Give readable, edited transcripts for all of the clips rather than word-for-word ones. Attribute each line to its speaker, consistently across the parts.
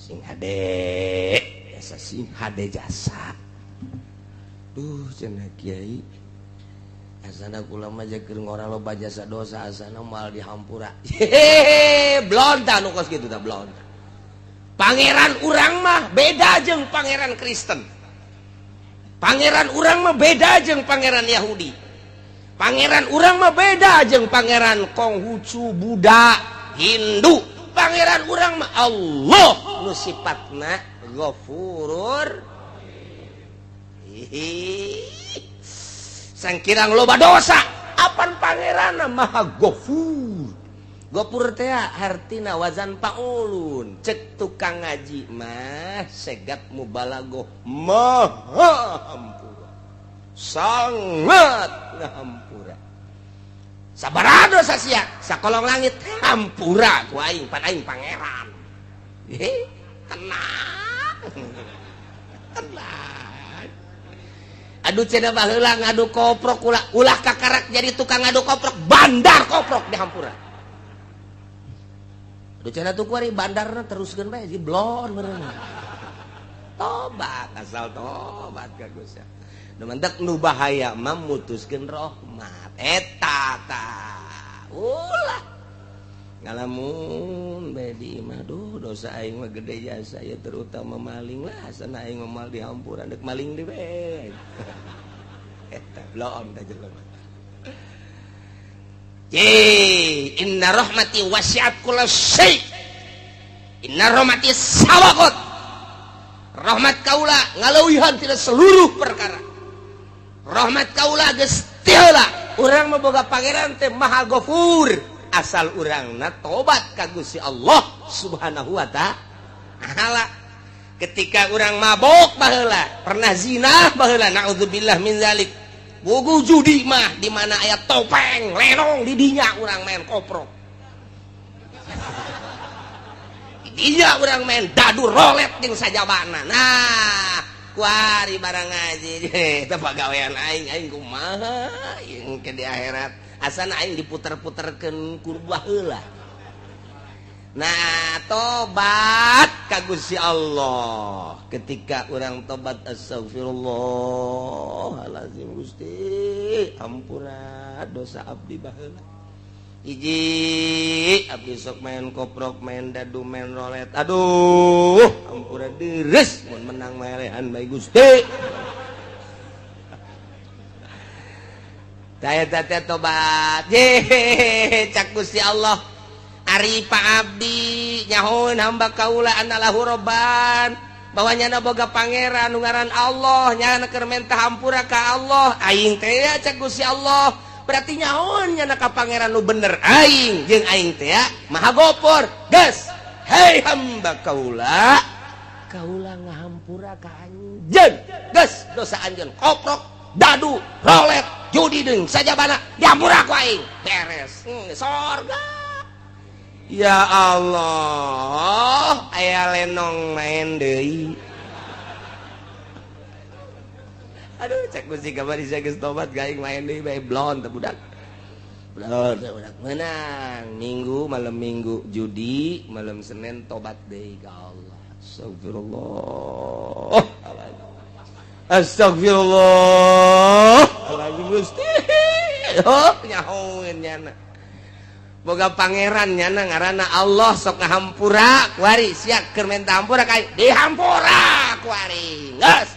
Speaker 1: Sing hade jasa, sing hade jasa. Duh cenah kiai, asana kula mah keur ngora loba jasa dosa, asana moal dihampura. Hehehe, blon tah nu kos kitu tah blon. Pangeran urang mah beda jeung pangeran Kristen. Pangeran urang mah beda jeung pangeran Yahudi. Pangeran urang mah beda jeung pangeran Konghucu, Buddha, Hindu. Pangeran urang mah Allah nu sifatna Ghafurur. Sangkirang loba dosa, apan pangeran Maha Ghafur. Ghafur teh hartina wazan paulun. Cek tukang ngaji mah segat mubalagoh, maha hampura, sangat ngahampura. Sabaraha dosa sia sakolong langit hampura ku aing, pan aing pangeran. Tenang tenang. Aduh cenah baheula ngadu koprok, ulah ulah kakarak jadi tukang ngadu koprok, bandar koprok dihampura. Aduh cenah tuh kuari bandarna teruskeun bae jadi blon meureun. Tobat asal tobat ka Gusti. Nu mantak nu bahaya mah mutuskeun rahmat. Eta tah. Ulah ngalamun bae di imah, duh dosa aing mah gede jasa ya, terutama maling lah, asana aing mah moal dihampura, dek maling deui bae. Eta blon tah jelema. Ye, inna rahmati wasi'at kulla syai. Inna rahmati sabaqat. Rahmat kaula ngaleuwihan tina seluruh perkara. Rahmat kaula geus ti heula. Urang mah boga pangeran teh Maha Ghafur. Asal urangna tobat ka Gusti Allah Subhanahu wa ta'ala. Ketika urang mabok baheula, pernah zina baheula, naudzubillah min zalik. Bogo judi mah di mana aya topeng, lenong di dinya urang main koprok. Di dinya urang main dadu rolet jeung sajabana. Nah, kuari barang ngaji eta pagawean aing, aing kumaha jeung ke di akhirat. Asana aing diputer-puterkeun ku baheula. Nah, tobat ka Gusti Allah. Ketika urang tobat astagfirullahalazim, Gusti ampura dosa abdi baheula. Hiji abdi sok main koprok, main dadu, main rolet. Aduh, ampura deres mun menang melehan bae Gusti. Taya teh tobat. Ye, cak Gusti Allah. Ari Pak Abdi nyahoeun hamba kaula anallahu robban, bahwa nyana boga pangeran nu ngaran Allah, nyana keur menta hampura ka Allah. Aing teh ya cak Gusti Allah, berarti nyahoeun nyana ka pangeran nu bener aing jeung aing teh ya Maha Gopor. Geus, hei hamba kaula, kaula ngahampura ka anjeun. Geus dosa anjeun koprok, dadu, rolet, judi deung sajabana dihampura ku aing. Beres. Sorga. Ya Allah, aya lenong main deui. Aduh, cek Gusti kamari sia geus tobat gaing main deui bae blon teh budak. Blon teh budak menang. Minggu malam Minggu judi, malam Senin tobat deui ka Allah. Astagfirullah. Astagfirullah. Alazim Gusti. Oh, nyahoeun nyana. Boga pangeran nyana ngaranna Allah sok ngahampura kuari sia keur menta hampura ka dihampura kuari. Geus.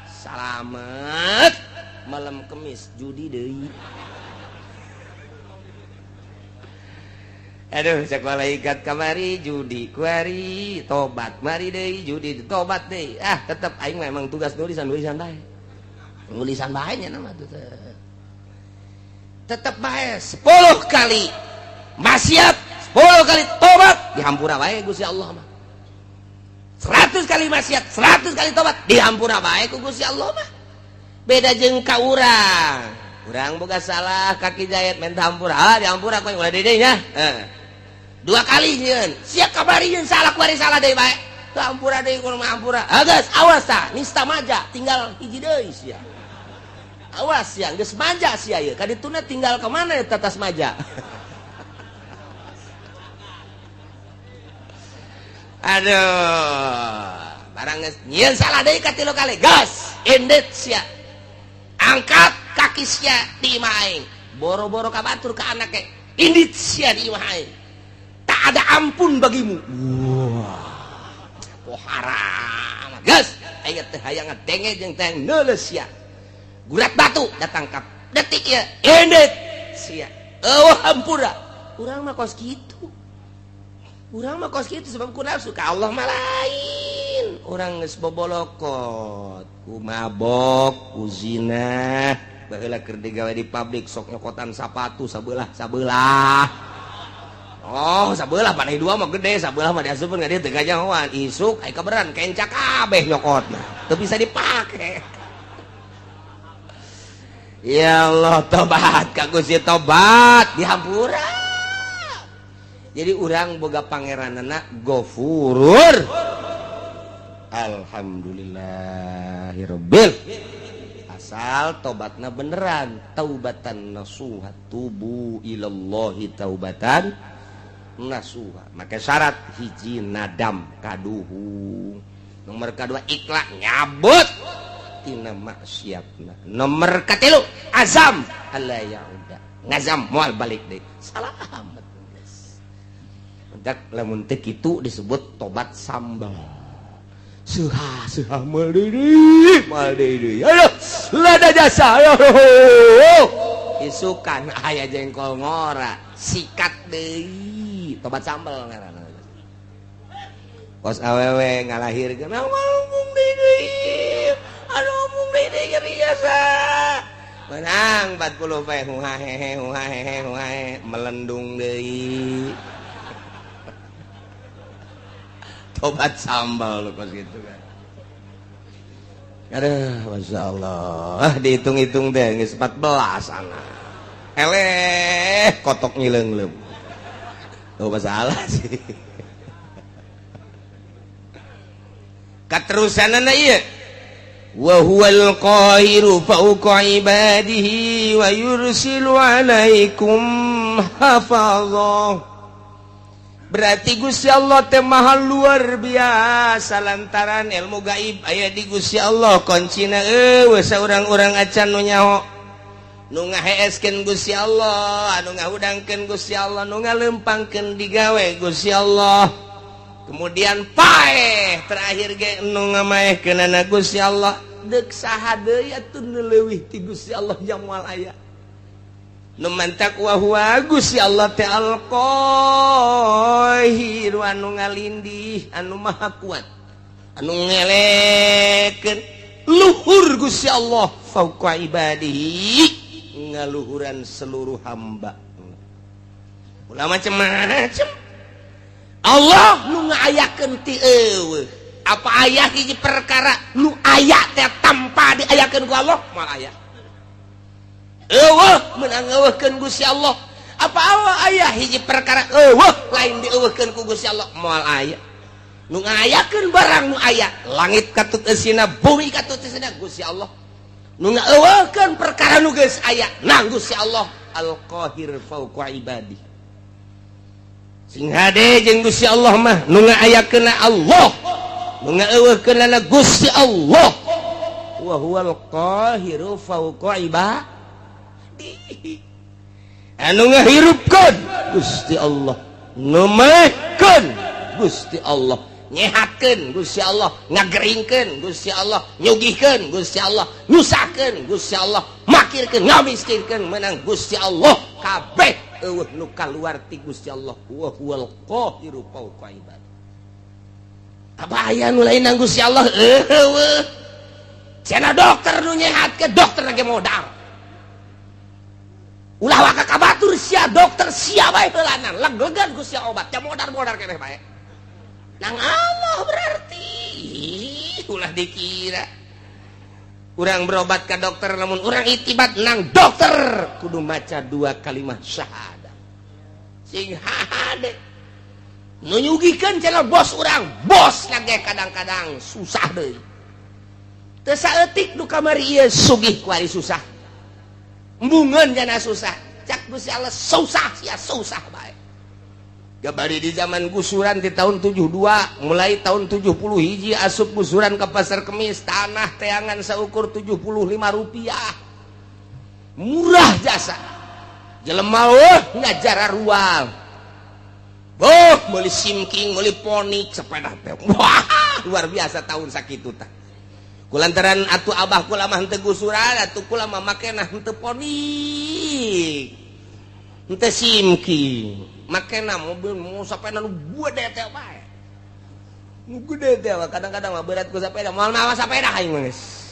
Speaker 1: Salamet. Malam Kemis judi deui. Aduh, cek malaikat kamari judi kuari tobat mari deui judi tobat deui. Ah, tetep aing memang tugas nulisan-nulisan bae. Nulisan bae nya mah tuh. Tetep bae 10 kali maksiat, 10 kali tobat dihampura bae Gusti Allah mah. 100 kali maksiat, 100 kali tobat dihampura bae ku Gusti Allah mah. Beda jeung ka urang. Urang boga salah kaki jayat menta hampura, ah dihampura ku ulah deui nya. Dua kali nyieun, sia kabari nyeun salah kuari salah deui bae. Teu hampura deui kudu hampura. Ah geus awas tah, nista maja tinggal hiji deui sia. Awas sia, geus maja sia ieu. Ka dituna tinggal ka mana eta tas maja? Aduh, barang geus nyieun salah deui katilu kali, gas indit sia, angkat kaki sia di imah aing. Boro-boro ka batur, ka anak ge indit sia di imah aing, tak ada ampun bagimu. Wah, oh haram. Gas aing teh hayang ngadenge jeung teh neuleus sia. Gurat batu datang ka detik ya, indit sia, eueuh hampura. Urang mah kos kitu, urang mah kos kitu, sebab ku nafsu. Ka Allah mah lain. Urang geus bobolokot ku mabok, ku zina. Baheula keur digawe di pabrik sok nyokotan sapatu sabelah sabelah. Oh, sabelah panai dua mah gede, sabelah mah diasupkeun ka dieu teu kanyahoan. Isuk aya kaberan kenca kabeh nyokotna, teu bisa dipake. Ya Allah, tobat ka Gusti, tobat dihampura. Jadi urang boga pangeranana Gofurur. Alhamdulillahirabbil, asal tobatna beneran, taubatan nasuha, tubu ilallahi taubatan nasuha. Maka syarat hiji nadam kaduhung, nomor kedua ikhlas nyabut tina maksiatna, nomor katilu azam alla yauda, ngazam moal balik deui. Salamet geus. Mentak lamun teu kitu disebut tobat sambal. Seuha seuha, moal deui, moal deui, aduh lada jasa, aduh. Isukan aya jengkol ngora, sikat deui, tobat sambal ngaranna. Kos awewe ngalahirkeun, embung deui, aduh, embung deui, nyeri jasa. Menang 40 pe, huhahehe huhahehe huhahe, melendung deui. Tobat sambal lu kos gitu kan. Aduh, Masya Allah, dihitung-hitung deh geus 14 anak. Eleh, kotok ngileung-leung. Tuh masalah sih. Katerusanana ieu. Wa huwal qahiru fawqa ibadihi wa yursilu alaikum hafazah. Berarti Gusti Allah teh maha luar biasa lantaran ilmu gaib aya di Gusti Allah. Kuncina eueuh saurang-urang acan nu nyaho. Nu ngaheeskeun Gusti Allah, anu ngahudangkeun Gusti Allah, nu ngalempangkeun digawe Gusti Allah. Kemudian paeh terakhir ge nu ngamaehkeunana Gusti Allah. Deuk saha deui atuh nu leuwih ti Gusti Allah yang moal aya. Nu mantak wa huwa Gusti Allah teh al-Qahiru, anu ngalindih, anu maha kuat, anu ngelekeun luhur. Gusti Allah fauqa ibadihi, ngaluhuran seluruh hamba. Ulah macem-macem. Allah nu ngayakeun ti eueuh. Apa aya hiji perkara nu aya teh tanpa diayakeun ku Allah? Moal aya. Eueuh meunang eueuhkeun Gusti Allah. Apa Allah aya hiji perkara eueuh lain dieueuhkeun ku Gusti Allah? Moal aya. Nu ngayakeun barang nu aya, langit katut eusina, bumi katut eusina, Gusti Allah. Nu ngaeueuhkeun perkara nu geus aya nang Gusti Allah Al-Qahir fauqa ibadi. Sing hade jeung Gusti Allah mah, nu ngaayakeunna Allah, nu ngaeueuhkeunna Gusti Allah. Wa huwal qahiru fauqa ibadi, anu ngahirupkeun Gusti Allah, nu maehkeun Gusti Allah, nyehatkeun Gusti Allah, ngageringkeun Gusti Allah, nyugihkeun Gusti Allah, nyusahkeun Gusti Allah, makirkeun, ngamiskinkeun menang Gusti Allah. Kabeh eueuh nu kaluar ti Gusti Allah. Wa huwal qahiru fauqa ibad. Apa aya nu lain nang Gusti Allah? Eueuh. Cenah dokter nu nyehatkeun, dokter lagi modal. Ulah waka ka batur sia, dokter sia bae heulanan, leglegan ku sia obat, ya modar-modar keneh bae. Nang Allah berarti ulah dikira. Urang berobat ke dokter, namun urang itibat nang dokter kudu maca dua kalimat syahadat. Sing hade. Nu nyugihkeun cenah bos urang, bos lagi kadang-kadang susah deui. Teu saeutik nu kamari ieu sugih, kuari susah. Embungeun jana susah. Cak Gusti Allah, susah sia, susah bae. Gabari di zaman gusuran di tahun 72, mulai tahun 70 hiji asup gusuran ke Pasar Kemis, tanah teangan seukur 75 rupiah, murah jasa. Jelema, oh, ngajar ruang, oh, beli simking, beli Phoenix, sepeda teh, wah, luar biasa tahun sakitu tah. Kulantaran atuh abah kula mah henteu gusuran, atuh kula mah makena henteu Phoenix, henteu simking, makena mobil mau sepeda nu gede teh bae, nu gede teh. Kadang-kadang mah berat ku sepeda, moal mawa sepeda aing mah geus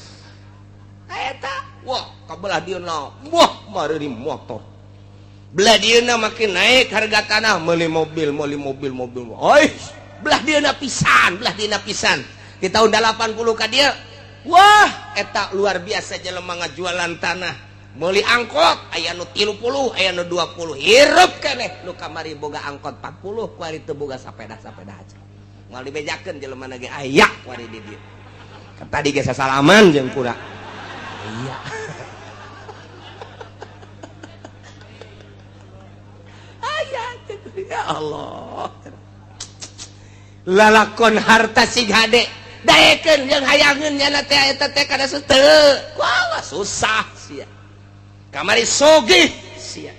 Speaker 1: eta. Wah, kabelah dieuna, wah, mari motor. Belah dieuna makin naik harga tanah, meuli mobil, meuli mobil, mobil. Oi, belah dieuna pisan, belah dieuna pisan di tahun 80 ka dieu. Wah, eta luar biasa. Jelema ngajualan tanah, meuli angkot, aya nu 30, aya nu 20, hirup keneh. Nu kamari boga angkot 40, kuari teu boga sapeda, sapeda aja moal dibejakeun. Jelema ge aya kuari di dieu. Tadi ge sasalaman jeung kura iya aya. Ya Allah, lalakon harta sing hade daekeun jeung hayangeun nyana teh eta teh kada teu. Wah, susah sia. Kamari sogih sia.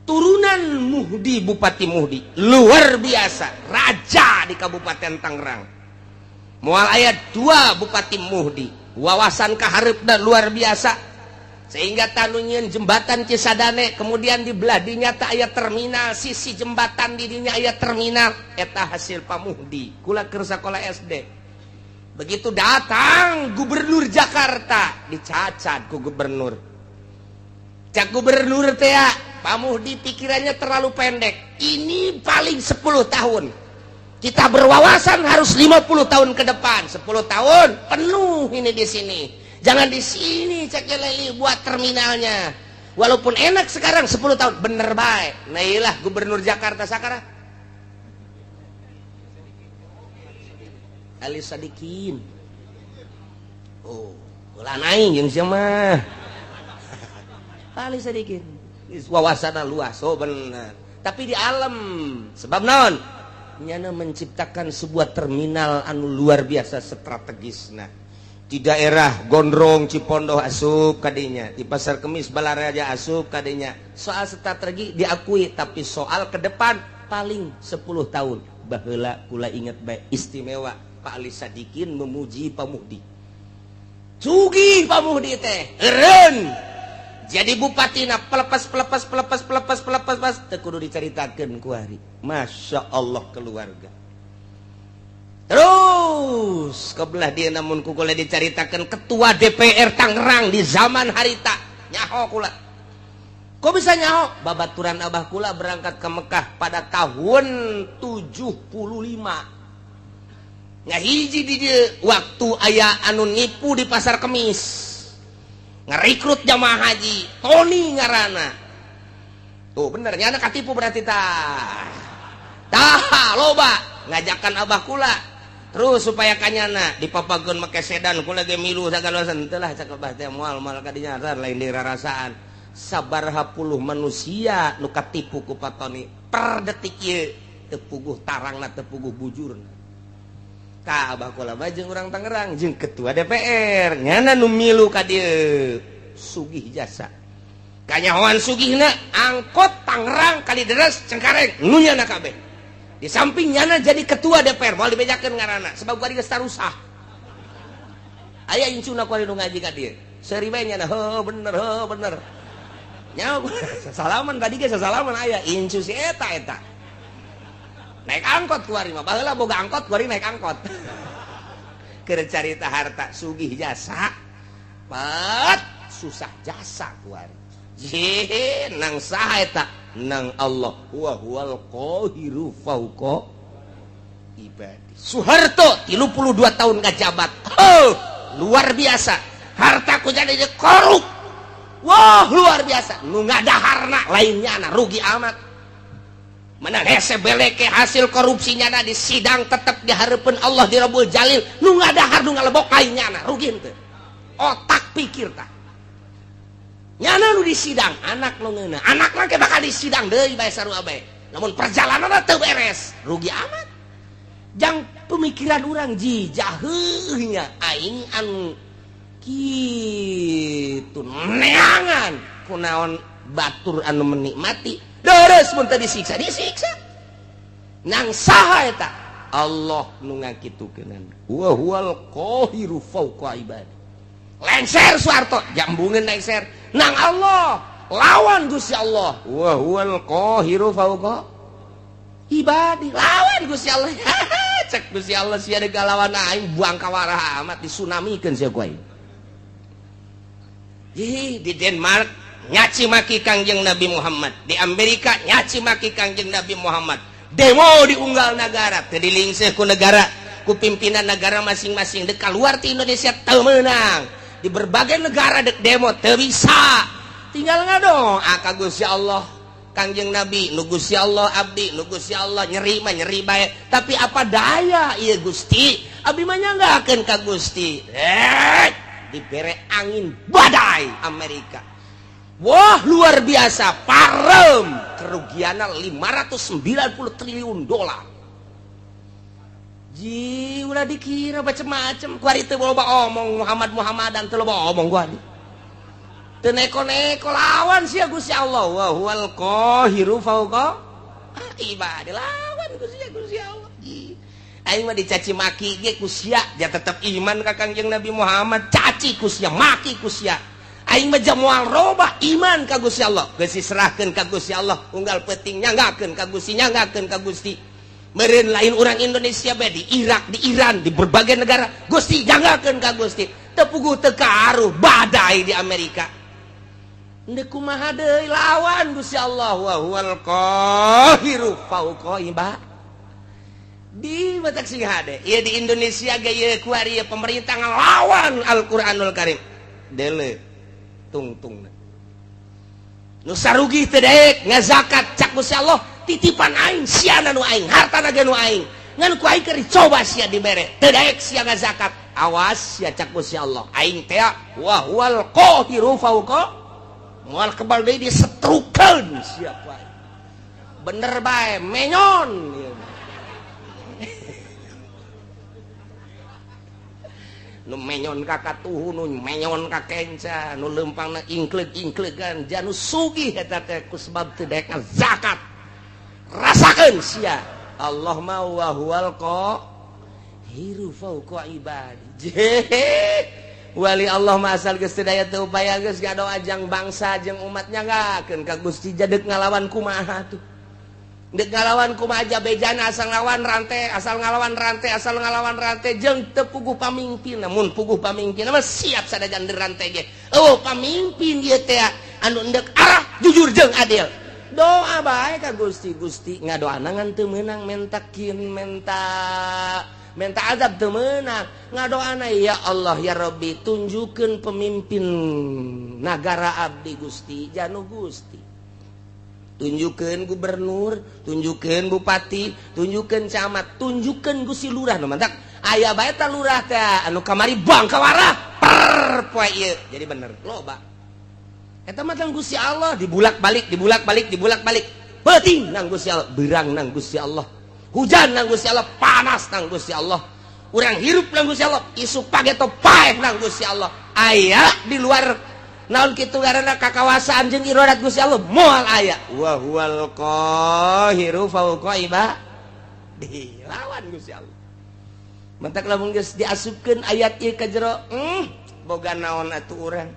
Speaker 1: Turunan Muhdi, Bupati Muhdi, luar biasa, raja di Kabupaten Tangerang. Moal aya dua Bupati Muhdi. Wawasan kaharepna luar biasa, sehingga tanu nyieun jembatan Cisadane. Kemudian di belah dinya tak aya terminal, sisi jembatan di dinya aya terminal, eta hasil Pak Muhdi. Kula keur sakola SD, begitu datang gubernur Jakarta, dicacat ku gubernur. Cak gubernur teh, "Pak Muhdi pikirannya terlalu pendek. Ini paling 10 tahun. Kita berwawasan harus 50 tahun ke depan. 10 tahun penuh ini di sini. Jangan di sini," cek Leli, "buat terminalnya. Walaupun enak sekarang, 10 tahun bener baik." Nah, iyalah gubernur Jakarta sekarang Ali Sadikin. Oh, ulah aing jeung sia mah. Ali Sadikin wawasanna luas, oh bener. Tapi di alam sebab naon? Nyana menciptakan sebuah terminal anu luar biasa strategis. Nah, di daerah Gondrong Cipondoh asup kadinya, di Pasar Kemis Balaraja asup kadinya. Soal strategi diakui, tapi soal ke depan paling 10 tahun. Baheula kula inget baik, istimewa Pak Ali Sadikin memuji Pak Muhdi. Sugih Pak Muhdi teh eureun jadi bupati na, pelepas pelepas pelepas pelepas pelepas pas teu kudu dicaritakeun ku hari. Masya Allah, keluarga terus kebelah dia. Namun ku kula dicaritakeun ketua DPR Tangerang di zaman harita nyaho kula. Kok bisa nyaho? Babaturan abah kula berangkat ke Mekah pada tahun 75. Ngahiji di dieu waktu aya anu nipu di Pasar Kemis, ngerekrut jamaah haji, Tony ngarana. Tuh bener, nyana katipu berarti tah. Tah loba ngajakan abah kula terus supaya kanyana dipapageun make sedan. Kula ge milu sagala. Teu lah, cak abah teh, moal moal kadinya, lain dirarasaan. Sabaraha puluh manusia nu katipu ku Pak Tony per detik ieu teu puguh tarangna, teu puguh bujurna. Tah, abah kula mah jeung urang Tangerang jeung ketua DPR, nyana nu milu ka dieu. Sugih jasa, kanyahoan sugihna angkot Tangerang, Kalideres, Cengkareng nu nyana kabeh. Di samping nyana jadi ketua DPR, moal dibejakeun ngaranna sebab kuari geus tarusah. Aya incuna kuari nu ngaji ka dieu, seuri bae nyana, heuh bener, heuh bener. Nyaho salaman tadi ge, sasalaman aya incu si eta. Eta naik angkot kuari mah, baheula boga angkot, kuari naik angkot. Keur carita harta, sugih jasa, pat susah jasa kuari. Jih, nang saha eta? Nang Allah, wa huwal qahiru fauqa ibadi. Soeharto 32 tahun ngajabat, oh, luar biasa. Harta ku jadi korup, wah, luar biasa. Nu ngadaharna lainnya na rugi amat. Mana hese beleke hasil korupsinya na di sidang tetap diharapkan Allah di Rabbul Jalil. Nu ngadahar, nu ngalebok lainnya na, rugi henteu? Otak pikir tah. Nyana nu di sidang, anak nu ngeuna, anak mah bakal di sidang deui bae, sarua bae. Namun perjalanan teu beres, rugi amat. Jang pemikiran orang ji jaheuhnya aing anu kitu neangan kunaon batur anu menikmati deres mun teu disiksa, disiksa nang saha eta? Allah nu ngakitukeun, wa huwal qahiru fawqa ibadi. Lengser Soeharto, jambungeun lengser nang Allah, lawan Gusti Allah. Wa huwal qahiru fawqa ibadi, lawan Gusti Allah. Cek Gusti Allah, sia deuk lawan aing, buang kawarah amat, disunamikeun sia ku aing. Ih, di Denmark nyaci maki Kangjeng Nabi Muhammad, di Amerika nyaci maki Kangjeng Nabi Muhammad, demo di unggal negara teu dilingseh ku negara, ku pimpinan negara masing-masing. Dek keluar ti Indonesia teu meunang, di berbagai negara dek demo teu bisa. Tinggal ngadoa ka Gusti Allah, Kangjeng Nabi nu Gusti Allah, abdi nu Gusti Allah, nyeri mah nyeri bae, tapi apa daya ieu Gusti, abdi mah nyanggakeun ka Gusti. Eh, dibere angin badai Amerika, wah, luar biasa, parem, kerugiannya 590 triliun dolar. Ji, ulah dikira macem-macem. Kuari teu loba omong Muhammad Muhammadan, teu loba omong kuari. Teu neko-neko, lawan sia Gusti Allah. Wa huwal qahiru fawqa ibadi, lawan Gusti Gusti Allah. Ji. Aing mah dicaci maki ge ku sia, ja tetep iman ka Kangjeng Nabi Muhammad. Caci ku sia, maki ku sia. Aing mah moal robah iman ka Gusti Allah. Geus diserahkeun ka Gusti Allah, unggal peuting nyanggakeun ka Gusti, nyanggakeun ka Gusti. Meureun lain orang Indonesia bae, di Irak, di Iran, di berbagai negara, Gusti nyanggakeun ka Gusti. Teu puguh teu karuh badai di Amerika. Ndek kumaha deui, lawan Gusti Allah. Wa huwal qahiru fauqa ibadi, matak sing hade. Ieu di Indonesia ge ieu kuari ieu pemerintah ngelawan Al-Qur'anul Karim. Dele tungtung. Nu sarugi teu daek ngazakat, cak Gusti Allah, titipan aing, siana nu aing, hartana ge nu aing. Ngan ku aing keur dicoba sia dibere. Teu daek sia ngazakat. Awas sia, cak Gusti Allah. Aing teh wa huwal qahiru fauqa, moal kebal deui, disetrukeun sia ku aing. Bener bae menyon ieu. Nu menyon ka katuhu, nu menyon ka kenca, nu leumpangna ingkleug-ingklegan, janu sugih eta teh ku sebab teu daek zakat. Rasakeun sia. Allah mah wa huwal qahiru fauqa ibadi. Wali Allah mah asal geus teu daya teu upaya, geus ngadoa jang bangsa jeung umat, nyanggakeun ka Gusti. Jadek ngalawan kumaha tuh? Dek ngalawan kumaha aja bejana, asal ngalawan rantai, asal ngalawan rantai, asal ngalawan rantai, jeung teu puguh pamimpin. Namun puguh pamimpin mah siap sadajan rantai ge. Oh, pamimpin ieu teh anu endek arah jujur jeung adil. Doa bae ka Gusti. Gusti, ngadoana ngan teu meunang, mentakin menta minta azab teu meunang. Ngadoana, ya Allah, ya Rabbi, tunjukkeun pemimpin nagara abdi Gusti, janu Gusti, tunjukkeun gubernur, tunjukkeun bupati, tunjukkeun camat, tunjukkeun Gusti lurah. Nu mantak aya bae ta lurah teh anu kamari bang kawarah per poe ieu jadi bener loba. Eta mah Gusti Allah dibulak-balik, dibulak-balik, dibulak-balik. Peuting nang Gusti Allah, beurang nang Gusti Allah, hujan nang Gusti Allah, panas nang Gusti Allah, urang hirup nang Gusti Allah, isuk pageto paeh nang Gusti Allah. Aya di luar naon kitu karena kakawasaan jeung iradat Gusti Allah? Moal aya. Wa huwal qahiru fauqa ibadi, lawan Gusti Allah. Mentak lamun geus diasupkeun ayat ieu ka jero, boga naon atuh urang?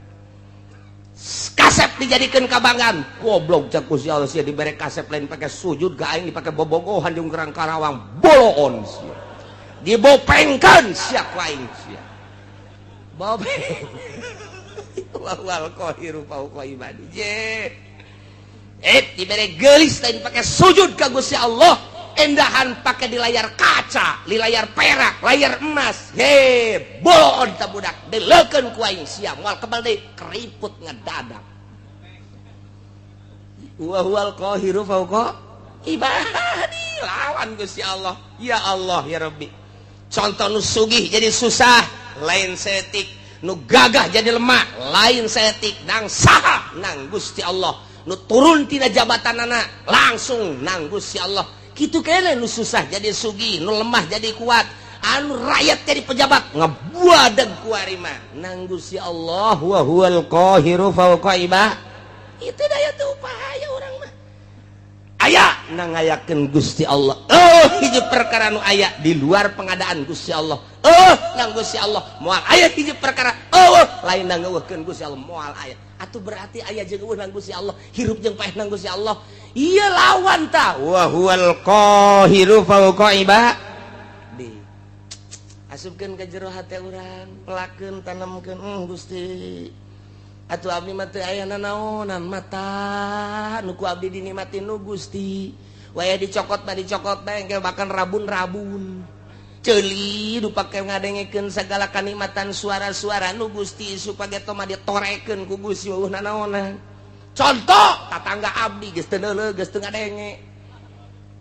Speaker 1: Kasep dijadikan kabanggaan, goblok. Cak Gusti Allah, sia dibere kasep lain pakai sujud ka aing, dipake bobogohan jeung gerang Karawang. Boloon sia, dibopengkeun sia ku aing, sia bopeng. Wal qahiru fauqa ibadi. Je eh dibere geulis lain pakai sujud ka Gusti Allah, endahan pakai di layar kaca, di layar perak, layar emas. He, boloon ta budak, dileukeun ku aing sia moal kebal deui, keriput ngedadak. Wa huwal qahiru fauqa ibadi, lawan Gusti Allah. Ya Allah, ya Rabbi, contoh nu sugih jadi susah lain setik, nu gagah jadi lemah lain setik, nang saha? Nang Gusti Allah. Nu turun tina jabatanana langsung nang Gusti Allah. Kitu keneh nu susah jadi sugih, nu lemah jadi kuat, anu rakyat jadi pejabat ngebuadeg kuari mah nang Gusti Allah. Wa huwal qahiru fawqa ibad. Itu daya teu upaya urang mah. Aya nang ngayakeun Gusti Allah. Oh, hiji perkara nu aya di luar pengadaan Gusti Allah. Oh, nang Gusti Allah moal aya hiji perkara. Oh, lain nang ngeuweuhkeun Gusti Allah moal aya. Atuh berarti aya jeung euweuh nang Gusti Allah, hirup jeung paeh nang Gusti Allah. Ieu lawan ta. Wa huwal qahiru fawqa ibadi. Asupkeun ka jero hate urang, pelakeun, tanemkeun, Gusti. Atuh abdi mah teu aya nanaonan mata nu ku abdi dinikmati nu Gusti. Waya dicokot mah dicokot bae engke bahkan rabun-rabun. Ceuli nu pake ngadengekeun sagala kanikmatan suara-suara nu Gusti supaya mah ditorekeun ku Gusti eueuh nanaonan. Contoh tatangga abdi geus teu neuleuh geus teu ngadenge.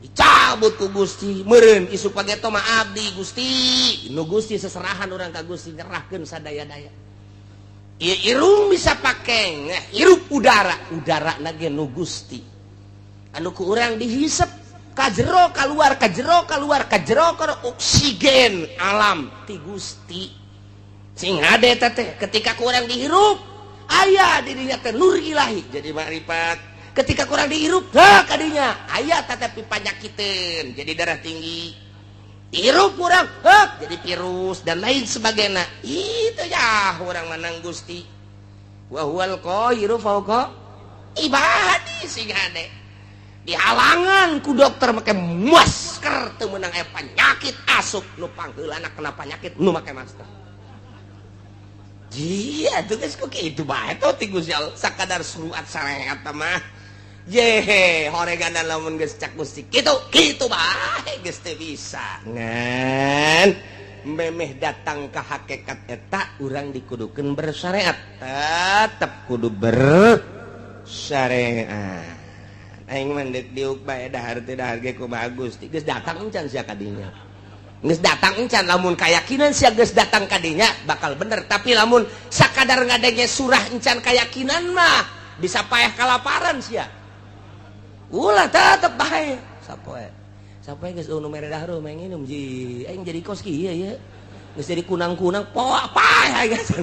Speaker 1: Dicabut ku Gusti meureun isuk pageto mah abdi Gusti. Nu Gusti seserahan urang ka Gusti nyerahkeun sadaya-daya. Irung bisa pake hirup udara, udara lagi nu Gusti anu ku urang dihisep kajero keluar, kajero keluar, kajero keluar oksigen alam ti Gusti sing hade teh. Ketika ku urang dihirup aya dirinya teh nur ilahi jadi makrifat. Ketika ku urang dihirup heh kadinya aya tetapi panyakiteun jadi darah tinggi, hirup kurang hek jadi virus dan lain sebagainya. Itu ya orang menang Gusti. Wa huwal qahiru fawqa ibadi. Sing hade dihalangan ku dokter make masker teu meunang, aya penyakit asup nu pangheulana kena penyakit nu make masker. Jia tuh geus ku kitu bae tuh ti Gusti Allah sakadar surat syariat mah. Yehe, horegan lamun geus cak Gusti kitu kitu bae geus teu bisa. Ngan memeh datang ke hakikat eta urang dikudukeun bersyariat, tetep kudu bersyariat. Aing mah deuk diuk bae dahar teu dahar ge kumaha Gusti geus datang encan sia kadinya. Geus datang encan. Lamun kayakinan sia geus datang kadinya bakal bener, tapi lamun sakadar ngadenge surah encan kayakinan mah bisa paeh kalaparan sia. Ulah tetep bae sapoe sapoe geus nu mere dahar mah nginum ji aing jadi kos kieu ye geus jadi kunang-kunang poa paeh geus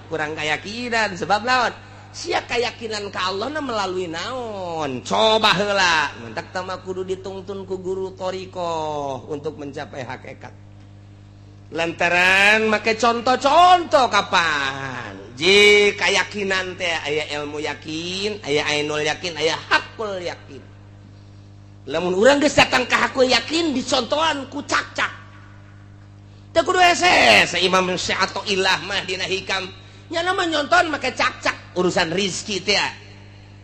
Speaker 1: kurang keyakinan. Sebab lawan sia keyakinan ka Allah na melalui naon coba heula mentak tama kudu ditungtun ku guru thoriqoh untuk mencapai hakikat lantaran make contoh-contoh kapan ji keyakinan teh aya ilmu yakin, aya ainul yakin, aya hakul yakin. Lamun urang geus datang ka hakul yakin dicontohan ku cak-cak teu kudu hese. Imam Athoillah mah dina Hikam nya mah nyonton make cak-cak urusan rizki teh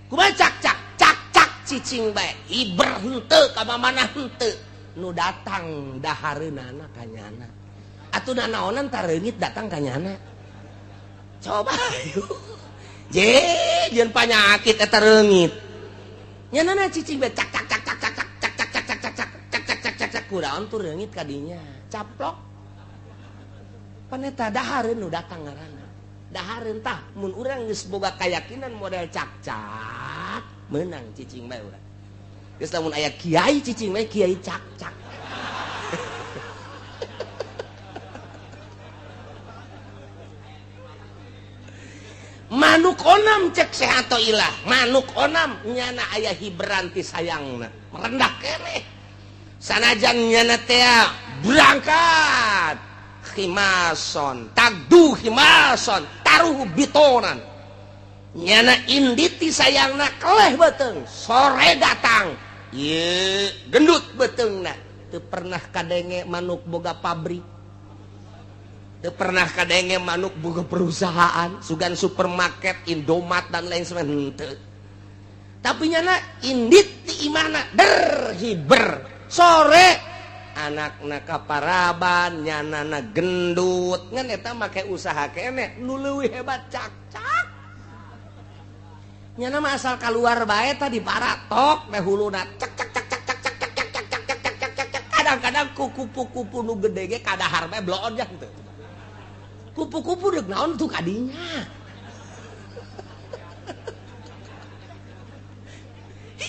Speaker 1: kumaha cak-cak cak-cak cicing bae hiber henteu ka mana henteu nu datang dahareunana ka nyana atuh nanaonan tareungit datang ka nyana. Coba je jeung panyakit eta reungit nyana cicing bae cak cak cak cak cak cak cak cak cak cak cak cak cak cak cak cak kudaon tuh reungit kadinya caplok pan eta dahareun nu datang ngaranna dahareun. Tah mun urang geus boga keyakinan model cak-cak menang cicing bae urang geus. Lamun aya kiai cicing bae kiai cak-cak. Manuk onam cek sehat ilah manuk onam nyana aya hiberanti sayangna merendah keneh sanajan nyana tea berangkat khimason tagdu khimason taruh bitonan nyana inditi sayangna keleh beteng sore datang ye gendut betengna. Teu pernah kadenge manuk boga pabrik, teu pernah kadenge manuk boga perusahaan sugan supermarket Indomat dan lain sebagainya. Tapi nyana indit di imana der hiber sore anakna kaparaban nyanana gendut ngan eta make usaha keneh nu leuwih hebat cak-cak nyana mah asal keluar bae tadi paratok teh huluna cak cak cak cak cak cak cak cak cak cak cak cak cak cak. Kadang-kadang ku kupu-kupu nu gede ge kadahar bae bloon jang teu kupu-kupu deuk naon tuh kadinya.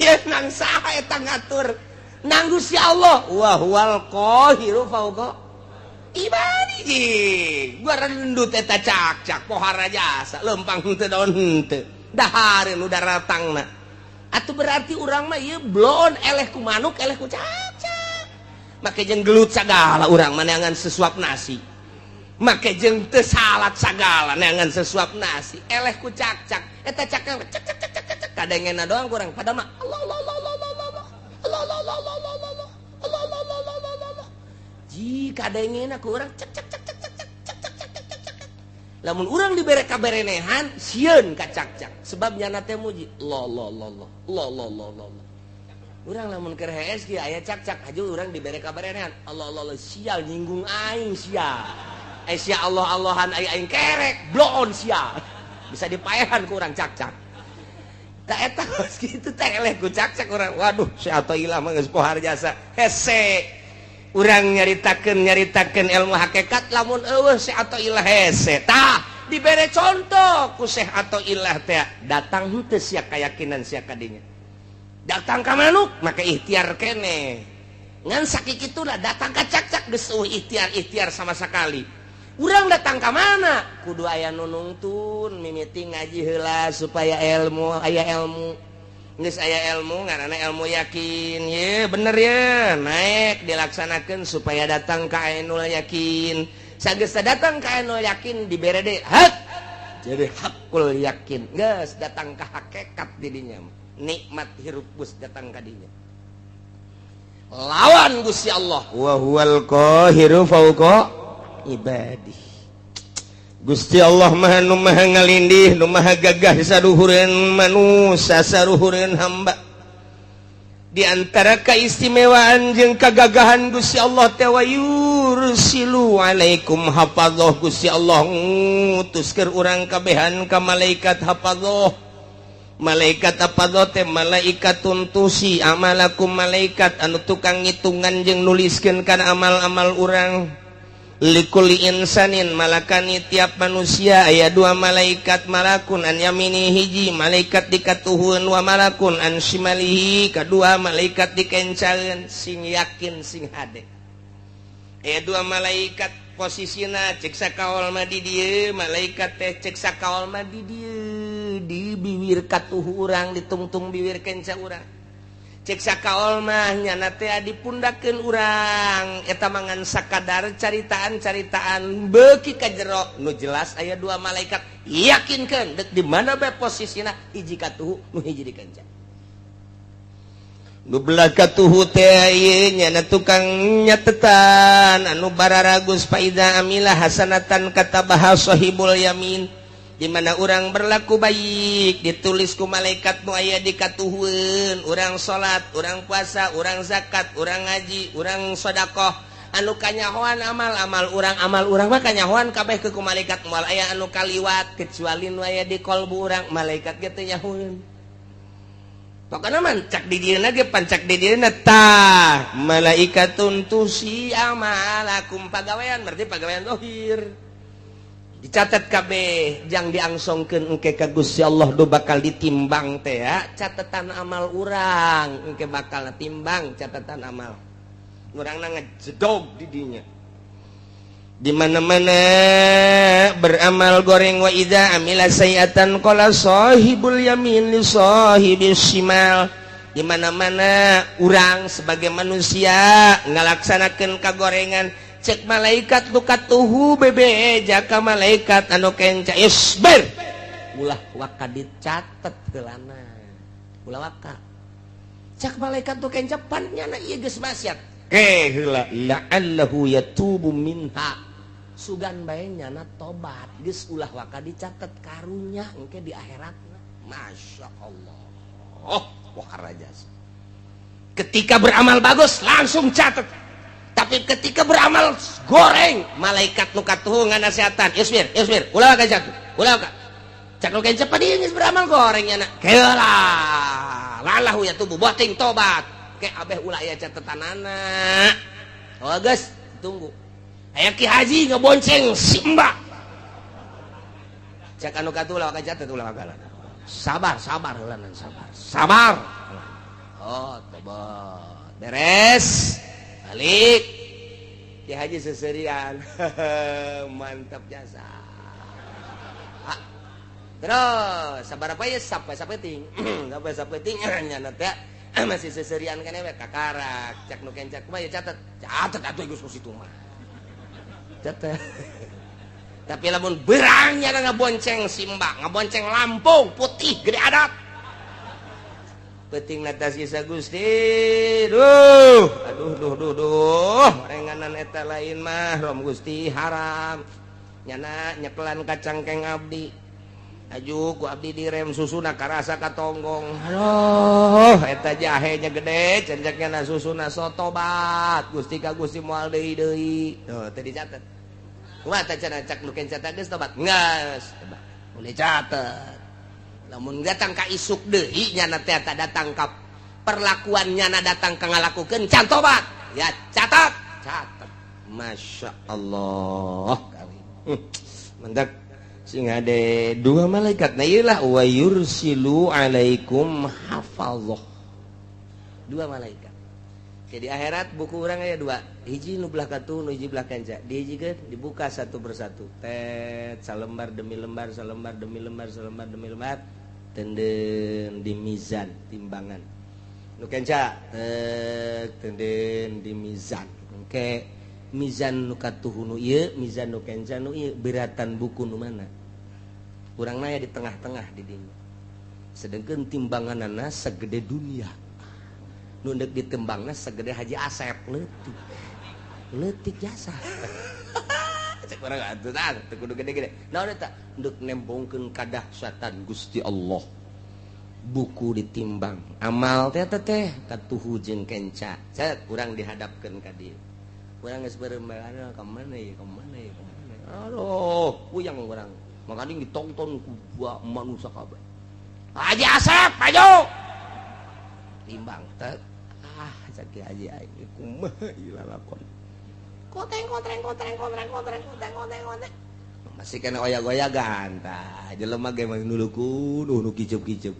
Speaker 1: Sieun nang saha eta ngatur? Nang Gusti Allah. Wa huwal qahiru fauqa ibadihi. Gua rendut eta cakcak, pohara jasa lempang henteu, daun henteu, dahareun nu daratangna. Atuh berarti urang mah ieu bloon, eleh ku manuk, eleh ku cakcak. Make jeung gelut sagala urang mah neangan sesuap nasi, make jeung teu salat sagala neangan sesuap nasi, eleh ku cakcak. Eta cakcak cak cak cak cak cak, kadengena doang kurang pada mah Allah Allah Allah Allah Allah Allah Allah Allah Allah Allah Allah Allah Allah Allah Allah Allah. Ji kadengena ku urang cak cak cak cak cak cak cak cak cak cak cak. Lamun urang dibere kaberenehan, sieun ka cakcak, sebab nyana teh muji Allah Allah Allah Allah Allah Allah Allah Allah. Urang lamun keur hees kieu aya cakcak, haju urang dibere kaberenehan, Allah Allah Allah, sial, nyinggung aing sia, eh sia Allah Allahan, aing aing kerek bloon sia, bisa dipaehan ku urang cakcak. Tak eta geus kitu teh eleh ku cakcak urang. Waduh, si Athoillah mah geus pohar jasa, hese urang nyaritakeun nyaritakeun ilmu hakikat. Lamun eueuh si Athoillah hese. Tah, dibere contoh ku Syekh Athoillah teh, datang henteu sia keyakinan sia kadinya? Datang ka manuk maka ikhtiar kene, ngan sakituna datang ka cakcak geus eueuh ikhtiar ikhtiar sama sekali. Urang datang ka mana kudu aya nu nungtun. Mimiti ngaji heula supaya ilmu aya ilmu. Geus aya ilmu, ngaranna ilmu yakin ye, bener ya, naik dilaksanakan supaya datang ka ainul yakin. Sageus datang ka ainul yakin, dibere deui hak jadi hakul yakin, geus datang ka hakikat didinya, nikmat hirup geus datang ka dinya, lawan Gusti Allah. Wa huwal qahiru fauqa ibadih. Gusti Allah Maha, nu Maha ngalindih, nu Maha gagah saduhureun manusia, saduhureun hamba. Di antara keistimewaan jeung kagagahan Gusti Allah teh wa yursilu alaikum hafadzah. Gusti Allah ngutus keur urang kabehan ka malaikat hafadzah. Malaikat hafadzah teh malaikatun tuhsi amalakum, malaikat anu tukang ngitungan jeung nuliskeun kana amal-amal urang. Likulli insanin malakani, tiap manusia aya dua malaikat, malakun an yamini, hiji malaikat dikatuhun, wa malakun an shimalihi, kedua malaikat dikencaeun. Sing yakin, sing hade, aya dua malaikat. Posisina cek sakaol mah di dieu malaikat teh, cek sakaol mah di dieu, di bibir katuhu urang, ditungtung bibir kenca urang. Cek sakaol mah nyana teh dipundakeun urang. Eta mangan sakadar caritaan-caritaan beuki ka jero. Nu jelas aya dua malaikat, yakinkeun dek di mana bae posisina, hiji katuhu, nu hiji di kenca. Nu belah katuhu teh ieu nyana tukang nyatetan anu bararagus. Faidza amila hasanatan katabaha sahibul yamin. Di mana orang berlaku baik, ditulis ku malaikat nu aya di katuhueun. Urang salat, urang puasa, urang zakat, urang ngaji, urang sedekah, anu kanyahoan amal-amal urang, amal urang mah kanyahoan kabeh ke ku malaikat, moal aya anu kaliwat kecuali nu aya di kolbu urang, malaikat ge teu nyahoeun. Pokokna mah cak di dieuna ge, pancak di dieuna tah malaikatun tuhsi amalakum, pagawean, berarti pagawean zahir dicatat kabeh jang diangsongkeun engke ka Gusti Allah. Do bakal ditimbang teh ya catatan amal urang, engke bakal timbang catatan amal urang ngejedog di dinya. Di mana-mana beramal goreng, wa idza amila sayiatan qala sahibul yamin li sahibis shimal. Di mana-mana urang sebagai manusia ngalaksanakeun kagorengan, cek malaikat nu katuhu bebe jaka malaikat anu kenca, isbir, ulah waka dicatet heulana, ulah waka. Cek malaikat nu kenca, pan nyana ieu geus maksiat ke heula, la'allahu yatubu minha, sugan bae nyana tobat, geus ulah waka dicatet, karunya engke di akhiratna. Masya Allah, oh wah raja. Ketika beramal bagus langsung catat, tapi ketika beramal goreng, malaikat nu katuhu nganasehatan, isbir, isbir, ulah waka jatuh, ulah waka. Cak nu kenca, padi geus beramal goreng nyana, keula lalahu yatubu, boting tobat ke abeh, ulah aya catetanana. Oh geus, tunggu aya Ki Haji ngebonceng si Mbak. Cek anu katuhu, ulah waka catet, ulah waka. Sabar, sabar heula, sabar, sabar. Oh, tobat. Beres. Balik. Ki Haji seserian. Mantap jasa. Ah. Terus sabaraha ya sampai sapeting. Sampai sapeting nyana teh masih seserian kan we kakarak. Cak nu kenca kumaha ya catet. Catet atuh geus ku situ mah. Catet. Tapi lamun berangnya ngabonceng simba, ngabonceng Lampung putih gede adat. Penting atas kisah Gusti. Duh, aduh duh duh duh. Renganan eta lain mah rom Gusti haram. Nyana nyekelan kacangkeng abdi. Aju ku abdi direm susuna karasa katonggong. Aduh, eta jahenya gede, cenceknya na susuna sotobat. Gusti ka Gusti moal deui deui. Tuh, teu dicatet. Kumaha teh cenah cak nu kenca geus tobat? Geus. Boleh catet. Lamun datang ka isuk deui nyana teh datang ka perlakuan nyana datang ka ngalakukeun can tobat. Ya catat, catat. Masya Allah. Mendak sing ada dua malaikat. Nah iyalah wa yursilu alaikum hafazah. Dua malaikat. Jadi akhirat buku orang aya dua. Hiji nu belah katuh, nu hiji belah kenca. Dihijikeun dibuka satu persatu. Tet salembar demi lembar, salembar demi lembar, salembar demi lembar. Tenden di mizan timbangan. Nu kenca tek tenden di mizan. Engke mizan nu katuh nu ieu, mizan nu kenca nu ieu beratan buku nu mana? Urang naya di tengah-tengah di dinya. Sedangkan timbanganana segede dunia. Nundek ditembangna segede Haji Asep leutik. Leutik jasa. Cek urang atuh tah teu kudu gede-gede. Naon eta? Ndek nembongkeun kadahsyatan Gusti Allah. Buku ditimbang. Amal teh teh katuhu jeung kenca. Cet urang dihadapkeun ka dieu. Urang geus beureum ka mana ieu, ka mana ieu, ka mana. Aduh, puyang urang. Makanya ditonton ku manusia kabeh. Haji Asep, maju. Timbang teh. Ah, cek Haji aing kumaha ieu lalakon. Koteng kotreng kotreng kotreng kotreng kotreng kotreng kotreng. Masih kena oyak-oyagan tah. Jelema ge mah nuluku nu kicup-kicup.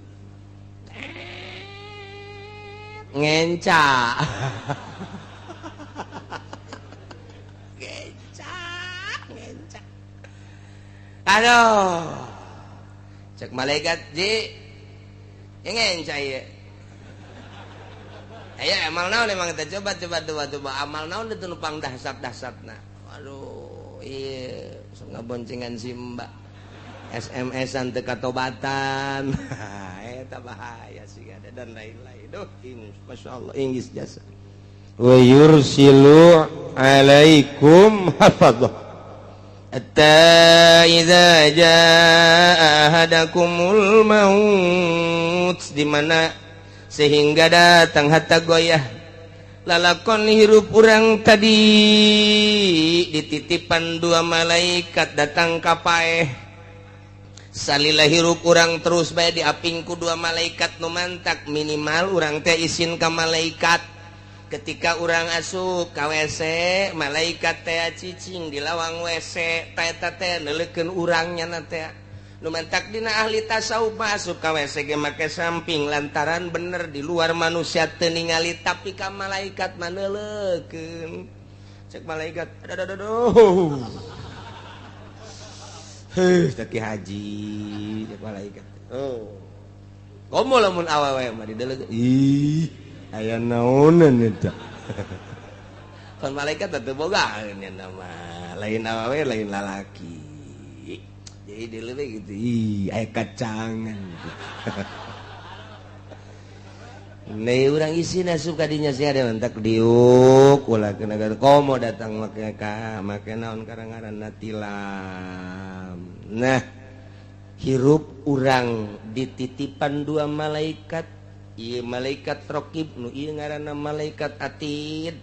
Speaker 1: Ngenca. Ngenca, ngenca. Aduh. Cek malaikat ji. Ngenca ieu. Ayo amal naon emang kita coba coba coba coba amal naon itu nupang dahsat-dahsatna. Aduh, iya ngaboncengan si mbak. SMS-an teu katobatan. Eta bahaya sih ada dan lain-lain. Duh, Masya Allah, Inggris jasa. Wa yursilu alaikum hafadzah. Hatta idza jaa ahadakumul maut, di mana sehingga datang hatta goyah lalakon hirup urang tadi dititipan dua malaikat datang ka paeh. Salila hirup urang terus bae diaping ku dua malaikat nu mantak minimal urang teh isin ka malaikat. Ketika urang asup ka WC, malaikat teh cicing di lawang WC teh teh neuleukeun urangnya na teh. Nu mantak dina ahli tasawuf masuk ka WC ge make samping lantaran bener di luar manusia teu ningali tapi ka malaikat mah neuleukeun. Cek malaikat, aduh aduh aduh. Heuh, cek Ki Haji, cek malaikat. Oh. Komo lamun awewe mah dideleukeun. Ih, aya naonan eta. Kan malaikat teh boga nama lain awewe lain lalaki. Jadi dileukeun gitu. Ih, aya kacangan gitu. Nih urang isi asup ka dinya sih ada mentak diuk ulah kena komo datang make ka make naon karang-ngaranna tilam. Nah, hirup urang dititipan dua malaikat, ieu malaikat raqib nu ieu ngaranna malaikat atid.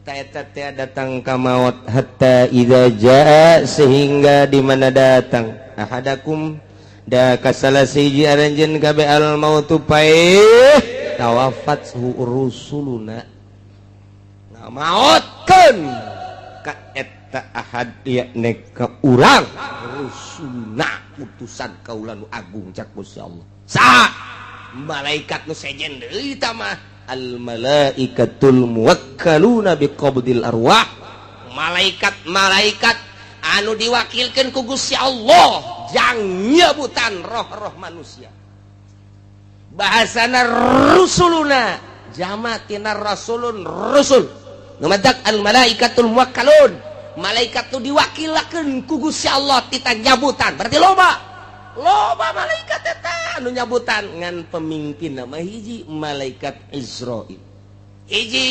Speaker 1: Ta eta teh datang ka maut hatta idza jaa sehingga di mana datang ahadakum da kasala siji aranjeun kabeh al mautu paeh tawafat rusuluna ngamaotkeun ka eta ahad yakni ka urang rusuluna utusan kaula nu agung cak Gusti Allah. Sa malaikat nu sejen deui tah mah. Al malaikatul muwakkaluna biqabdil arwah, malaikat-malaikat anu diwakilkan ku Gusti Allah jang nyebutan roh-roh manusia. Bahasana rusuluna, jama tina rasulun, rusul. Nu matak al malaikatul muwakkalun, malaikat nu diwakilakeun ku Gusti Allah tita nyabutan. Berarti loba loba malaikat eta anu nyabutan, ngan pemimpin nama hiji, malaikat Izrail hiji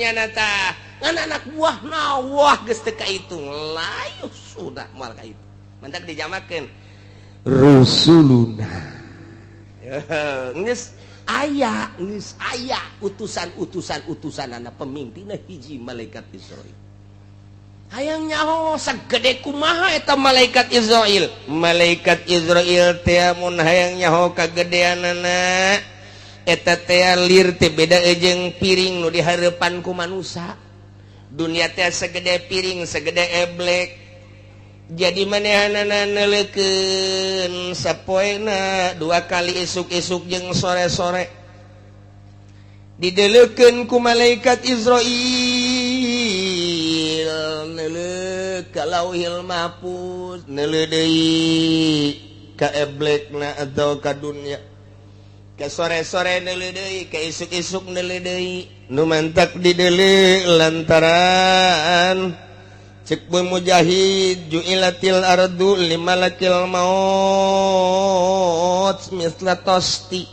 Speaker 1: nyana tah. Ngan anak buah wah geus teu kahitung, layu sudah moal itu. Mantak dijamakeun rusuluna. Geus aya, geus aya utusan-utusan, utusan anak pemimpinna hiji, malaikat Izrail. Hayang nyaho sagede kumaha eta malaikat Izrail? Malaikat Izrail teh mun hayang nyaho kagedeanana eta teh, lir teh beda jeung piring nu dihareupan ku manusia. Dunia teh segede piring, segede eblek. Jadi manehanana neuleukeun sapoena dua kali, isuk-isuk jeung sore-sore, dideleukeun ku malaikat Izrail, neuleuh ka Lauhil Mahfuz, neuleuh deui ka eblekna atau ka dunia, ke sore-sore neuleuh deui, ke isuk-isuk neuleuh deui. Nu mantak dideuleu lantaran cek Mujahid, ju'ilatil ardu limalakil maut misla tosti.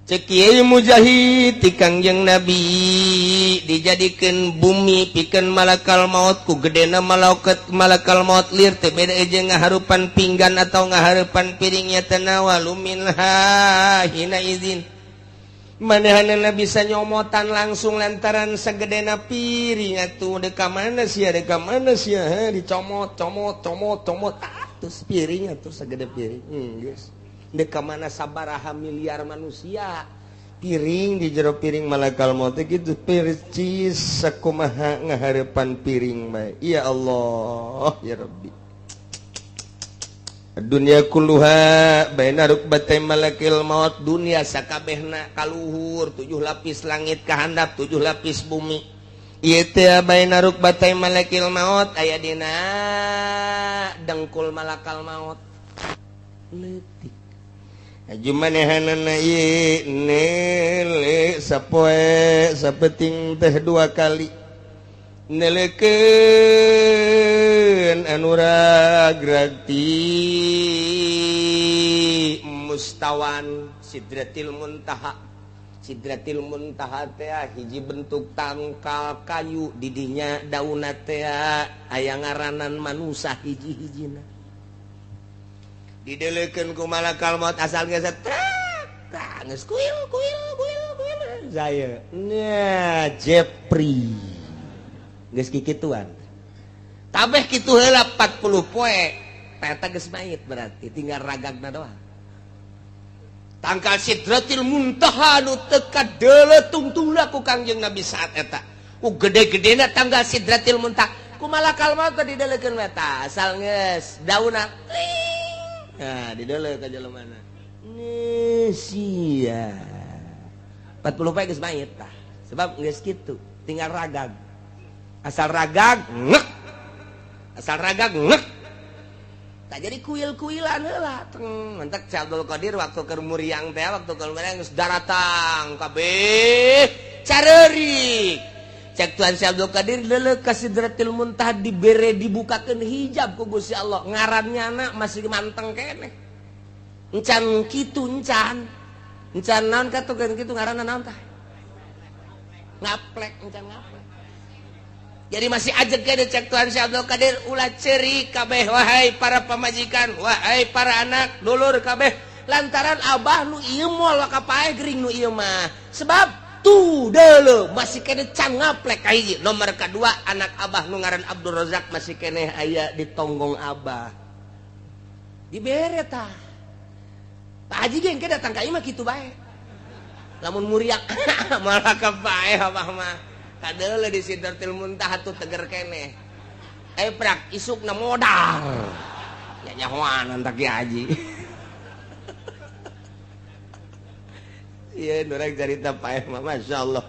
Speaker 1: Cek Kiai Mujahid, ti Kangjeng Nabi dijadikan bumi pikeun malakal maut. Ku gedena malaikat malakal maut, lir teh beda jeung ngaharupan pinggan atau ngaharupan piringnya. Tanawalu minha hina izin, manehanana bisa nyomotan langsung lantaran segedena piring atuh. Deka mana sia, deka mana sia, dicomot, comot, comot, comot. Ah, terus piring atuh segede piring. Geus deka mana sabaraha miliar manusia, piring di jero piring malakal maut gitu percis sakumaha ngaharepan piring bae. Ya Allah, ya Rabbi, dunia kulluha baina rukbatay malakil maut. Dunia sakabehna kaluhur, tujuh lapis langit kahandap, tujuh lapis bumi, ieu teh baina rukbatay malakil maut, aya dina dengkul malakal maut. Leutik aju manehanana ieu neuleuh sapoe sapeting teh dua kali, neleukeun anu ragrag ti mustawan Sidratil Muntaha. Sidratil Muntaha teh hiji bentuk tangkal kayu, didinya daunna teh aya ngaranan manusia hiji-hijina. Dideleukeun ku malakal maut, asal geus trak geus kuil kuil kuil kuil saya. Nah, Jepri geus kikituan kabeh kitu heula 40 poe eta geus mayit, berarti tinggal ragagna doang. Tangkal Sidratil Muntaha nu teu kadeuleu tungtungna ku Kangjeng Nabi saat eta, ku gede-gedena tangkal Sidratil Muntaha, ku malakal maut dideleukeun eta asal geus daunna tling. Nah, dideuleu ka jelema nih sia 40 poe geus mayit tah, sebab geus kitu tinggal ragag, asal ragag ngek, asal ragag ngek. Tak jadi kuil-kuilan heula teng. Mantak Abdul Qadir waktu keur muriang teh, waktu keur muriang geus daratang kabeh careurik. Cek Tuhan Syekh Abdul Qadir, leuleuk ka Sidratil Muntaha, dibere, dibukakeun hijab ku Gusti Allah, ngarannya anak masih manteng keneh, encan kitu, encan encan naon katukeun kitu, ngaranna naon tah, ngaplek, encan ngaplek. Jadi masih aja gede. Cek Tuhan Syekh Abdul Qadir, ulah cerik kabeh, wahai para pamajikan, wahai para anak dulur kabeh, lantaran abah nu ieu moal paeh gering nu ieu mah, sebab tuh dulu masih kene can ngaplek kahiji. Nomor kedua, anak abah nu ngaran Abdul Razak masih keneh aya di tonggong abah. Dibere tah Pak Haji ge engke datang ka imah kitu bae. Lamun muriak malah kapaeh abah mah kadeule di Sidratil Muntaha tuh teger keneh. Eh, prak isukna modar ya, nyahoan tak Ki Haji. Iya, urang cerita paeh mah, Masya Allah.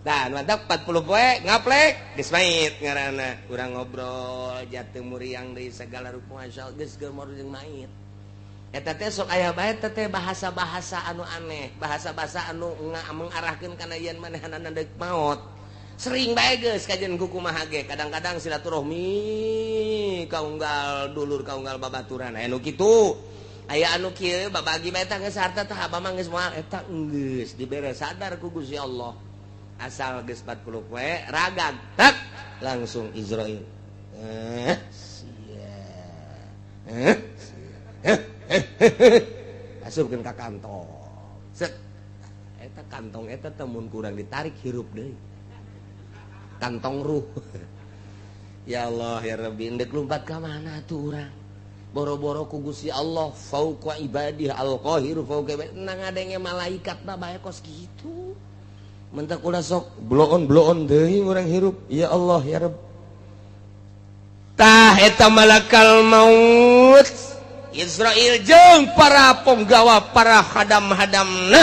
Speaker 1: Dan mantap, 40 poe ngaplek geus mait ngaranna. Urang ngobrol jatuh muriang deui segala rupa, Masya Allah, geus gemor jeung mait. Eta teh sok aya bae teh bahasa-bahasa anu aneh, bahasa-bahasa anu mengarahkeun kana yen manehanana deuk maot. Sering bae geus kajian ku kumaha ge, kadang-kadang silaturahmi kaunggal dulur, kaunggal babaturan, aya nu kitu. Aya anu kieu babagi bae tah, geus harta tah abah mah geus moal eta, geus dibere sadar ku Gusti Allah. Asal geus 40 poe ragag tak langsung Izrail, eh sia, eh sia, asupkeun ka kantong, set. Eta kantong eta temun kurang ditarik, hirup deui kantong ruh. Ya Allah ya Rabbi, endek lompat ka mana tuh urang? Boro-boro ku Gusti Allah fauqa ibadih, al-qahiru fauqa ibadih, nang ngadenge malaikat mah bae kos kitu. Mentak ulah sok bloon bloon deui urang hirup. Ya Allah ya Rabb. Tah, eta malakal maut Izrail jeung para penggawa, para hadam-hadamna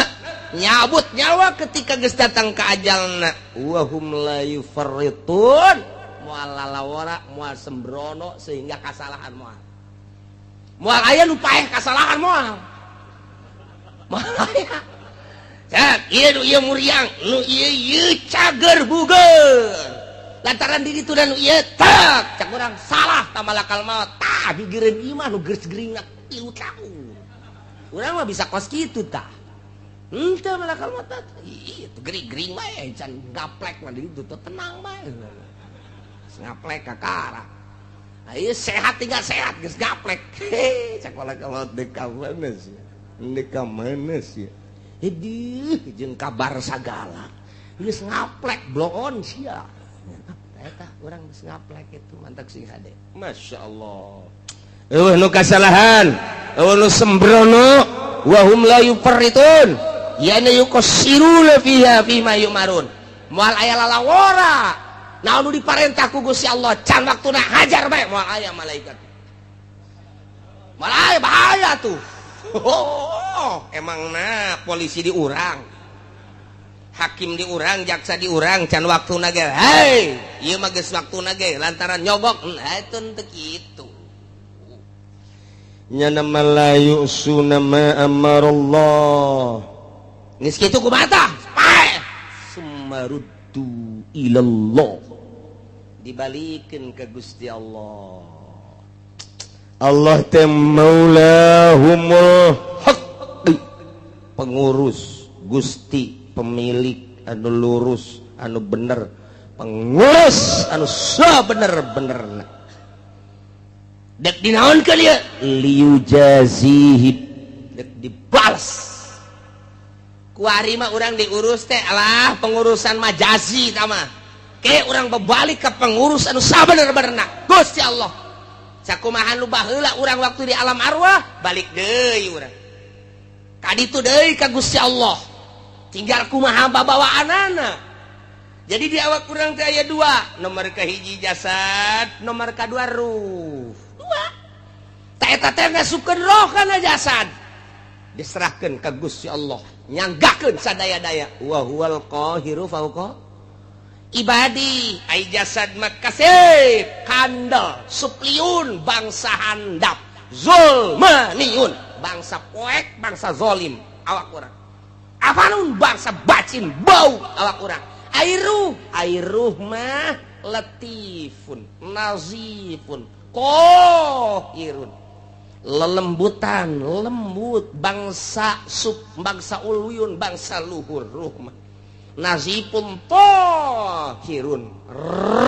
Speaker 1: nyabut nyawa ketika geus datang ke ajalna, wa hum la yufarritun, moal lalawara, moal sembrono sehingga kasalahan. Moal, moal aya nu paeh kasalahan, moal, moal aya. Cak, ieu nu ieu muriang, nu ieu ieu cager buger. Lantaran diri itu dan nu ieu tak, cak urang salah ta malakal maut. Tah, gigireun ieu mah nu geus geuringna 3 tahun. Urang mah bisa kos kitu tah. Henteu malakal maut tah. Ieu tuh gering-gering bae can gaplek mah di ditu tenang bae. Ngaplek kakara. Ayo sehat, tinggal sehat geus gaplek. Heh, cak malakal maut, deuk ka mana sih? Deuk ka mana sih? Hidih jeung kabar sagala. Geus ngaplek bloon sia. Eta urang geus ngaplek itu mantak sing hade. Masya Allah. Eueuh nu kasalahan, eueuh nu sembrono, wa hum la yufarritun. Yani yuqassiruna fiha fima yumarun. Moal aya lalawora. Naon nu diparentah ku Gusti Allah can waktuna hajar bae, moal aya malaikat. Moal aya, bahaya tuh. Oh, emang nah polisi diurang, hakim diurang, jaksa diurang, can waktuna ge. Hei, ieu mah geus waktuna ge lantaran nyogok. Nah, itu teu kitu. Nyana la yu'suna ma amarallah. Geus kitu kumaha tah? Paeh. Summaruddu ilallah. Dibalikeun ka Gusti Allah. Allah teh maulahumul haq, pengurus Gusti, pemilik anu lurus, anu bener, pengurus anu sabener-benerna. Dek dinaonkeun ieu? Liyujazihi, dek dibales. Kuari mah urang diurus teh, alah, pengurusan majazi tah mah. Ke urang berbalik ke pengurus anu sabener-benerna, Gusti Allah. Sakumaha nu baheula urang waktu di alam arwah, balik deui urang kaditu deui ka Gusti Allah, tinggal kumaha babawaanana. Jadi di awak urang teh aya dua, nomor kahiji jasad, nomor kadua ruh, dua. Tak eta teh ngasupkeun roh kana jasad, diserahkeun ka Gusti Allah, nyanggakeun sadaya-daya, wa huwal qahiru fauqa ibadi. Ai jasad mah kasep kandel supliun, bangsa handap, zulmaniun, bangsa poek, bangsa zolim awak urang, afanun, bangsa bacin bau awak urang. Ai ruh, ai ruh mah latifun, nazifun, kohirun, lelembutan, lembut, bangsa sub, bangsa uluyun, bangsa luhur. Ruh mah nazifun, tohirun,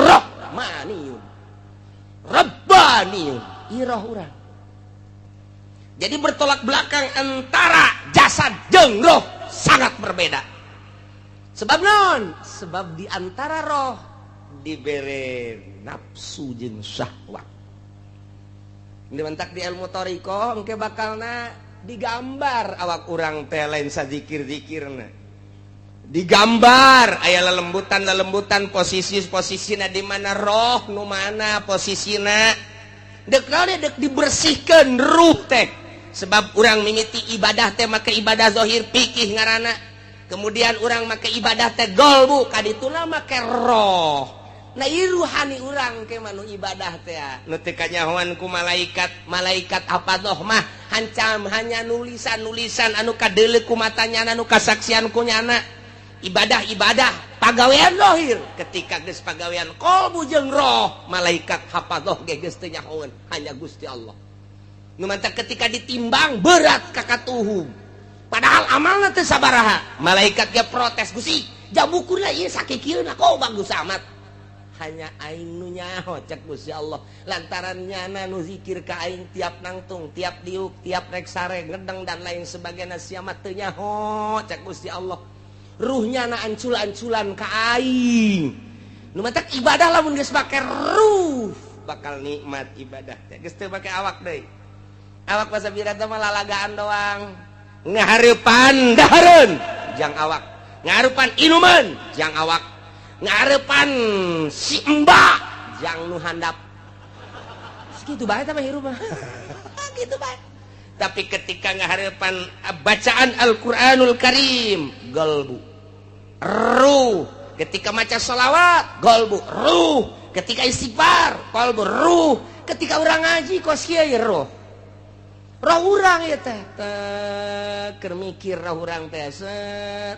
Speaker 1: rahmaniyun, rabbaniyun, iroh urang. Jadi bertolak belakang antara jasad jeung roh sangat berbeda. Sebab non, sebab di antara roh dibere nafsu jeung syahwat. Ini mentak di ilmu toriko engke bakalna digambar awak urang teh lain sajikir-zikirna. Digambar aya lelembutan lelembutan, posisi posisina di mana, roh nu mana posisina, dek naon, dek dibersihkan ruh teh. Sebab urang mimiti ibadah teh make ibadah zahir, pikih ngarana. Kemudian urang make ibadah teh golbu kadituna make roh. Nah ieu ruhani urang ke manu ibadah teh nu teu kanyahoan ku malaikat. Malaikat hafadoh mah hancam hanya nulisan-nulisan anu kadeuleu ku matanya, anu kasaksian ku nyana. Ibadah-ibadah pagawean lohir, ketika geus pagawean kolbu jeung roh, malaikat hafadoh ge geus teu nyahoeun, hanya Gusti Allah. Nu mantak ketika ditimbang berat ka katuhum, padahal amalna teu sabaraha, malaikat ge protes, "Gusti, jabukurna ieu sakikieuna kok bagus amat?" "Hanya aing nu nyaho," cek Gusti Allah, "lantaran nyana nu zikir ka aing tiap nangtung, tiap diuk, tiap rek sare, ngedeng, dan lain sebagainya. Sia mah teu nyaho," cek Gusti Allah. Ruhnya na ancul-anculan ka aing. Nu matak ibadah lamun geus make ruh bakal nikmat ibadah teh, geus teu make awak deui. Awak masa birata mah lalagaan doang, ngahareupan dahareun jang awak, ngahareupan inuman jang awak, ngarepan si mbak jang nu handap. Segitu bae tah mah hirup mah, gitu bae. Tapi ketika ngaharepan bacaan Al-Qur'anul Karim, galbu ruh. Ketika maca sholawat, golbu ruh. Ketika istighfar, kolbu ruh. Ketika urang ngaji kos kieu, roh roh urang ya teh keur mikir, roh urang teh set,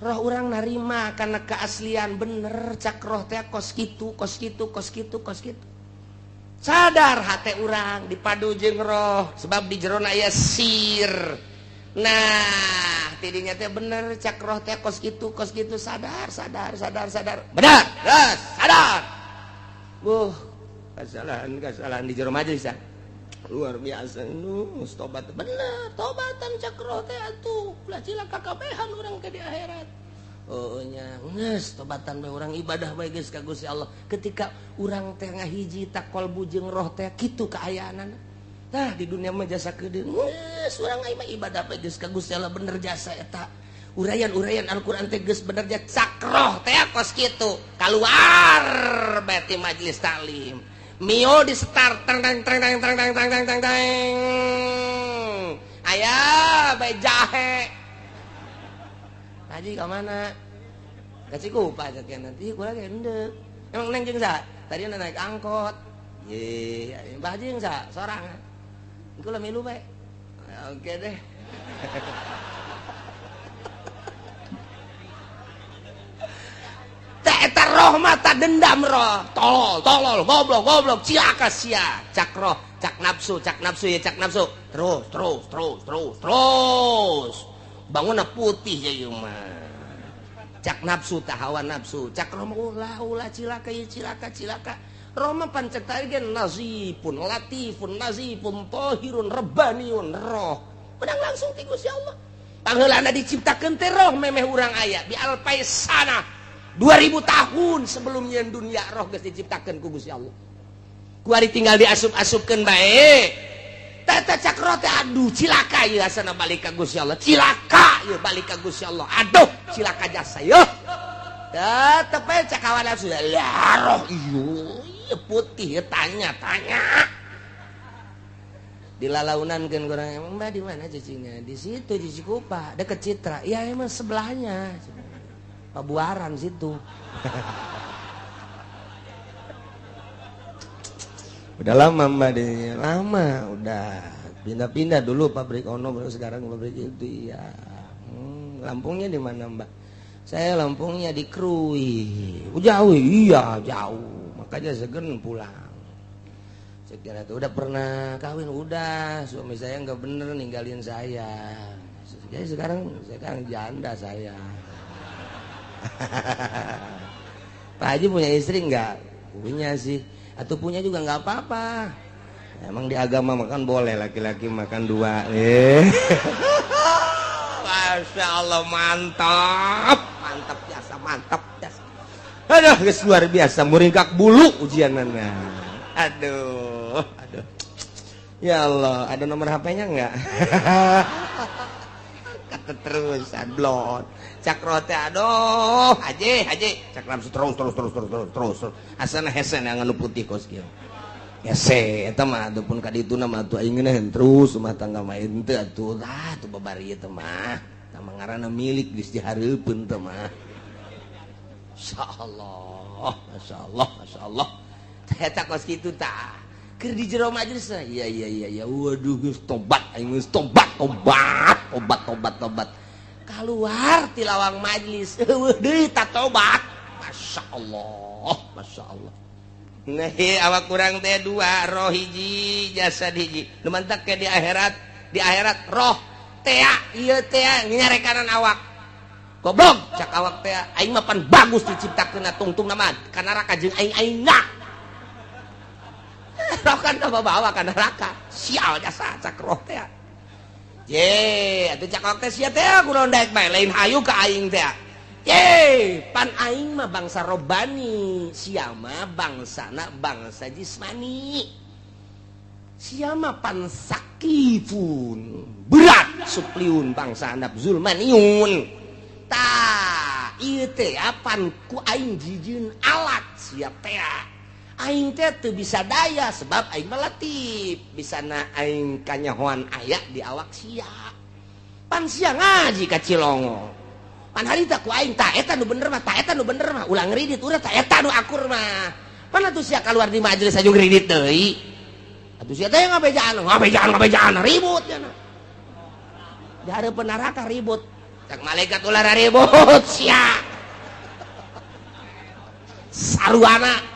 Speaker 1: roh urang narima karena keaslian. Bener cak roh teh kos kitu, kos kitu, kos kitu, kos kitu. Sadar hate urang dipadu jeung roh, sebab di jerona aya sir. Nah, tidinya teh bener cak roh teh kos kitu, kos kitu. Sadar, sadar, sadar, sadar, benar, gas sadar. Buh, kesalahan kesalahan di jero majelis ya luar biasa. Nu tobat, bener tobatan cak roh teh atuh, ulah cilaka kabehan urang ke di akhirat. Oh nya, geus tobatan bae urang, ibadah bae geus ka Gusti Allah. Ketika urang teh ngahiji tak kolbu jeung roh teh, kitu kaayaanana. Tah, di dunia mah jasa kedeung, geus urang mah ibadah bae geus ka Gusti Allah. Bener jasa eta uraian-uraian Al-Qur'an teh geus bener jasa cak roh teh kos kitu. Keluar bae ti majelis taklim, Mio di start, tang tang tang tang tang tang tang tang tang tang, aya bae jahe. "Haji, ke mana?" "Ka Cikupa," cek nanti kula ge endek. "Emang neng jeung sa?" "Tadi naik angkot." "Ye, Mbah jeung sa?" "Sorangan." "Kula milu bae." "Oke deh." Eta roh mata dendam, roh tolol tolol, goblok goblok, cilaka sia, cak roh, cak nafsu, cak nafsu ya, cak nafsu terus terus terus terus terus, bangunna putih ya ieu mah. Cak nafsu tah hawa nafsu, cak roh mah ulah ulah, cilaka ya, cilaka cilaka. Roh mah pancek tadi ge nazifun latifun nazifun tahirun rabbaniun. Roh menang langsung ti Gusti Allah. Pangheulana diciptakeun teh roh memeh urang aya bi alpai sana 2000 tahun sebelumnya dunia, roh geus diciptakeun ku Gusti Allah. Kuari tinggal diasup-asupkeun bae. Tata cak roh teh, aduh cilaka ieu, asana balik ka Gusti Allah, cilaka ieu balik ka Gusti Allah, aduh cilaka jasa ieu. Tetep bae cak hawa nafsu ya, roh ieu ieu putih ieu. Tanya tanya dilalaunan kan kurang, "Emang Mbak di mana cicingnya?" "Di situ, di Cikupa deket Citra." "Ya emang sebelahnya Pabuaran situ." "Udah lama Mbak di?" "Lama, udah pindah-pindah, dulu pabrik ono, baru sekarang pabrik itu." "Iya." Lampungnya di mana, Mbak?" "Saya Lampungnya di Krui." "Oh, jauh?" "Iya, jauh, makanya segen pulang." Saya kira tuh, "Udah pernah kawin?" "Udah, suami saya nggak bener, ninggalin saya. Jadi sekarang sekarang janda saya." "Pak Haji punya istri nggak?" "Punya sih." "Atau punya juga nggak apa-apa. Emang di agama makan boleh laki-laki makan dua." Masya Allah, mantap mantap jasa, mantap jasa. Aduh, geus luar biasa, muringkak bulu ujianana. Aduh aduh, ya Allah, ada nomor HP-nya nggak? Kata terus blon cak roh teh, aduh haji haji, cak nafsu terus terus terus terus terus terus terus, asana hese yang anu putih kos kieu hese eta mah. Atuh pun ka dituna mah atuh aing ngeunaheun terus rumah tangga mah henteu atuh. Tah, atuh babari eta mah. Tah ngaranna milik geus dihareupeun teh mah. Masyaallah, masyaallah, masyaallah. Eta kos kitu tah. Keur di jero majelis iya iya iya iya waduh geus tobat aing geus tobat tobat tobat tobat tobat. Keluar ti lawang majelis eueuh deui ta tobat. Masyaallah, masyaallah. Nah, awak kurang teh dua, roh hiji, jasad hiji. Nu mantak ke di akhirat roh tea ieu tea nyarekanan awak. Goblok cak awak teh aing mah pan bagus diciptakeun tungtungna mah ka neraka jeung aing aingna. Roh kan bawa ka neraka. Sial jasa cak roh teh. Ye, atuh cak awak teh sia teh kunaon daek bae lain hayu ka aing teh. Ye, pan aing mah bangsa robani, sia mah bangsana bangsa jismani. Sia mah pan sakifun, berat supliun bangsa handap zulmaniun. Tah, ieu teh pan ku aing jijieun alat sia teh. Aing teh teu bisa daya sebab aing mah latif, bisana aing kanyahoan aya di awak sia. Pan sia ngaji ka Cilongo. Pan harita ku aing ta eta nu bener mah, ta eta nu bener mah, ulah ngridit urang ta eta nu akur mah. Pan atuh sia keluar di majelis aju ngridit deui. Atuh sia teh ngabejaan, ngabejaan, ngabejaan ribut nya. Di hareupeun neraka ribut. Cak malaikat ulah ribut sia. Saruana.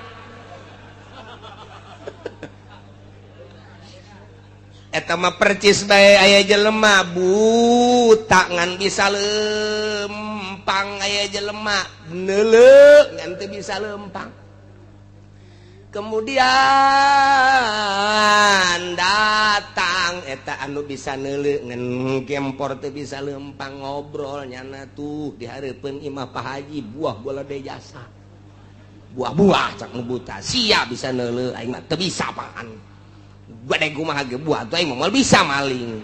Speaker 1: Eta mah percis bae aya jelema buta ngan bisa lempang, aya jelema neuleu ngan teu bisa lempang. Kemudian datang eta anu bisa neuleu ngan gempor teu bisa lempang, ngobrol nyana tuh di hareupeun imah Pak Haji buah bola de jasa. Buah-buah cak nu buta sia bisa neuleu aing mah teu bisa apaan. Gede kumaha ge buah tuh aing mah bisa maling.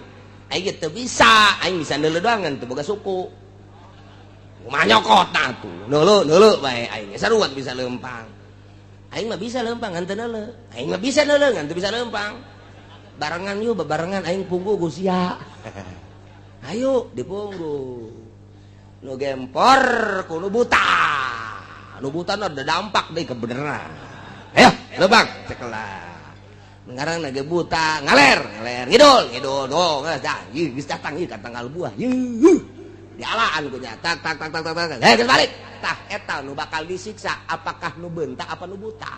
Speaker 1: Aing ge teu bisa, aing bisa neuleu doang teu boga suku. Kumaha nyokot nah tuh, neuleu neuleu bae aing sarua bisa lempang. Aing mah bisa lempang ngan teu neuleu. Aing mah bisa neuleu ngan teu bisa lempang. Barengan yuk babarengan aing punggu ku sia. Ayo dipunggu. Nu gempor ku nu buta. Nu buta ada dampak deui kebenaran. Ayo, lempang cekelah. Ngarang nage buta ngaler ngaler ngidul ngidul do geus dah ieu geus datang ieu ka tanggal buah ieu dialaan ku nya tak tak tak tak tak heh geus balik tah eta nu bakal disiksa apakah nu beunta apa nu buta.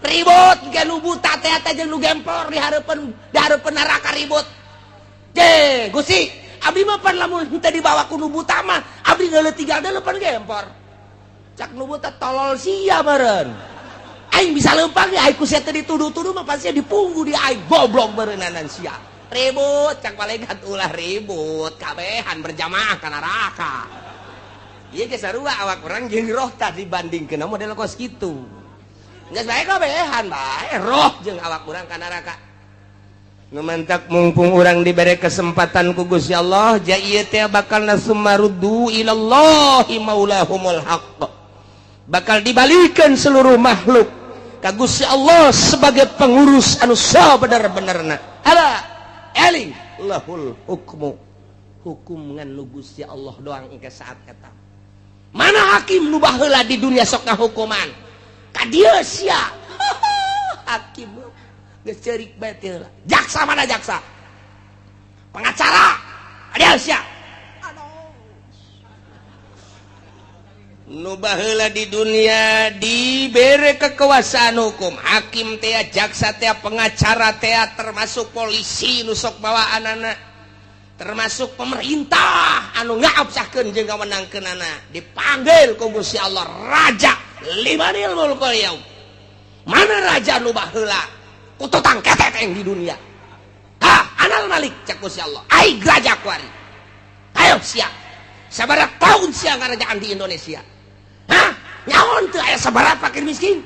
Speaker 1: Ribut ge nu buta teh eta jeung nu gempor di hareupeun neraka ribut. Je Gusti abdi mah pan lamun teu dibawa ku nu buta mah abdi geuleuh tinggal deuleuh pan gempor. Cak nu buta tolol sia meureun. Aing bisa lempang ya aing ku sia teh dituduh-tuduh mah pasti dipunggu di aing goblok meureunnanan sia. Ribut cak malaikat ulah ribut kabehan berjamaah ka neraka. Ieu ge sarua awak urang jeung roh tah dibandingkeun model kos kitu. Geus bae kabehan bae roh jeung awak urang ka neraka. Nu mantak mumpung urang dibere kesempatan ku Gusti Allah, ja ieu teh bakal nasumaruddu ilallahi maulahumul haqq. Bakal dibalikan seluruh makhluk ka Gusti Allah sebagai pengurus anu sabener-benerna. Ala eling lahul hukmu. Hukum ngan nu Gusti Allah doang engke saat eta. Mana hakim nu baheula di dunia sok ngahukuman? Ka dieu sia. Hakim geus ceurik bae teh heula. Jaksa mana jaksa? Pengacara. Ka dieu sia. Nu baheula di dunia dibere kekuasaan hukum, hakim teh, jaksa teh, pengacara teh, termasuk polisi nu sok bawaanana, termasuk pemerintah anu ngaabsahkeun jeung ngamenangkeunana, dipanggil ku Gusti Allah raja limanil mulkul yaum. Mana raja nu baheula kututang keteteng di dunia? Ha, anal malik cak Gusti Allah. Aing raja kuari. Ayo sia. Sabaraha tahun sia ngarajaan di Indonesia? Hah? Nyaon teu aya sabaraha fakir miskin?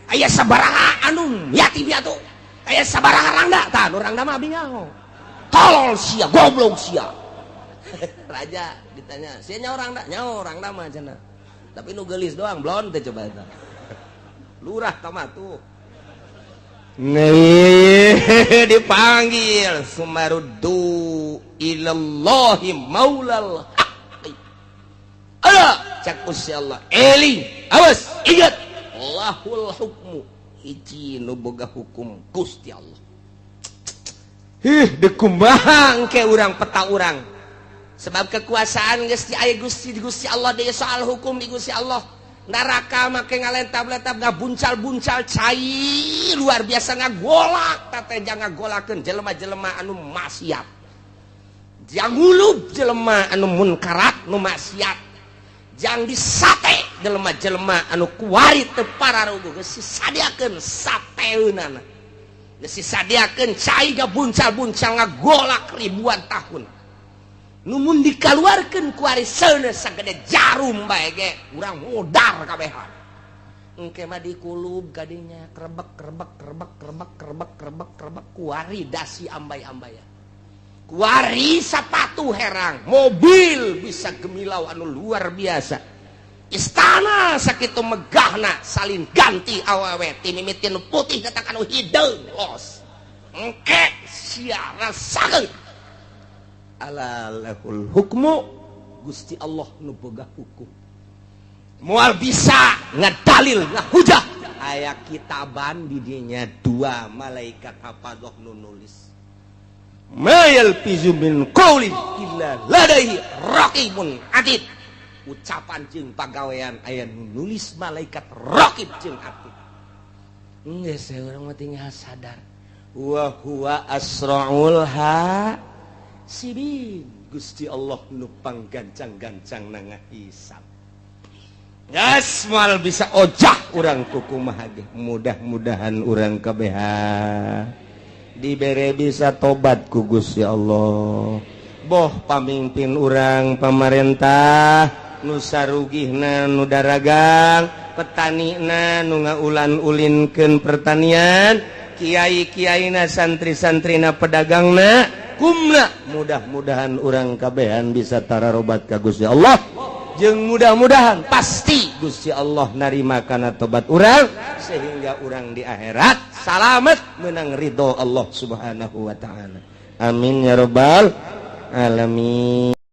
Speaker 1: Aya sabaraha anu yatim piatu? Aya sabaraha rangda? Tah nu rangda mah abi nyaho. Tolol sia, goblok sia. Raja ditanya, sia nyaho rangda? Nyaho rangda mah cenah. Tapi nu geulis doang blon teh coba eta. Lurah tah mah tuh. Nih dipanggil, sumaruddu ilallahi maulal haqqi. Ala, cak Gusti Allah, eling, awas, ingat, lahul hukmu, hiji nu boga hukum Gusti Allah. Hih, dekumaha ke urang, peta urang? Sebab kekuasaan geus di aya Gusti, di Gusti Allah deui, soal hukum di Gusti Allah. Neraka make ngalentab-lentab, ngabuncal-buncal cai luar biasa, ngagolak teh, ngagolakeun jelema-jelema anu maksiat, jang ngulub jelema anu munkarat, nu maksiat, jang disate jelema-jelema anu kuari teu pararuguh. Geus disadiakeun sateunana, geus disadiakeun cai ngabuncal-buncal, ngagolak ribuan tahun. Numun dikaluarkeun kuari seuneu sagede jarum bae ge urang modar kabehan. Engke mah dikulub kadinya, krebek krebek krebek krebek krebek krebek krebek, kuari dasi ambay-ambayan, kuari sapatu herang, mobil bisa gemilau anu luar biasa, istana sakitu megahna, salin ganti awewe ti mimitin putih datang anu hideung los. Engke sia rasakeun. Ala lahul hukmu, Gusti Allah nu boga hukum, moal bisa ngedalil, ngahujah. Aya kitaban di dinya, dua malaikat hafadah nu nulis. Ma yalfizu min qaulin illa ladaihi raqibun atid. Ucapan jeung pagawean aya nu nulis, malaikat raqib jeung atid. Geus, urang mah tinggal sadar, wa huwa asraul hasibin. Gusti Allah nu panggancang-gancang na ngahisab. Gas, moal bisa ojah urang kukumaha ge. Mudah-mudahan urang kabehan dibere bisa tobat ku Gusti Allah, boh pamimpin urang, pamarentah nu sarugihna, nu daragang, petani na nu ngaulan-ulinkeun pertanian, kiai-kiaina, santri-santrina, pedagangna, kumna. Mudah-mudahan urang kabehan bisa tararobat ka Gusti Allah, jeung mudah-mudahan pasti Gusti Allah narima kana tobat urang sehingga urang di akhirat salamet, menang ridho Allah Subhanahu wa taala. Amin ya robbal alamin.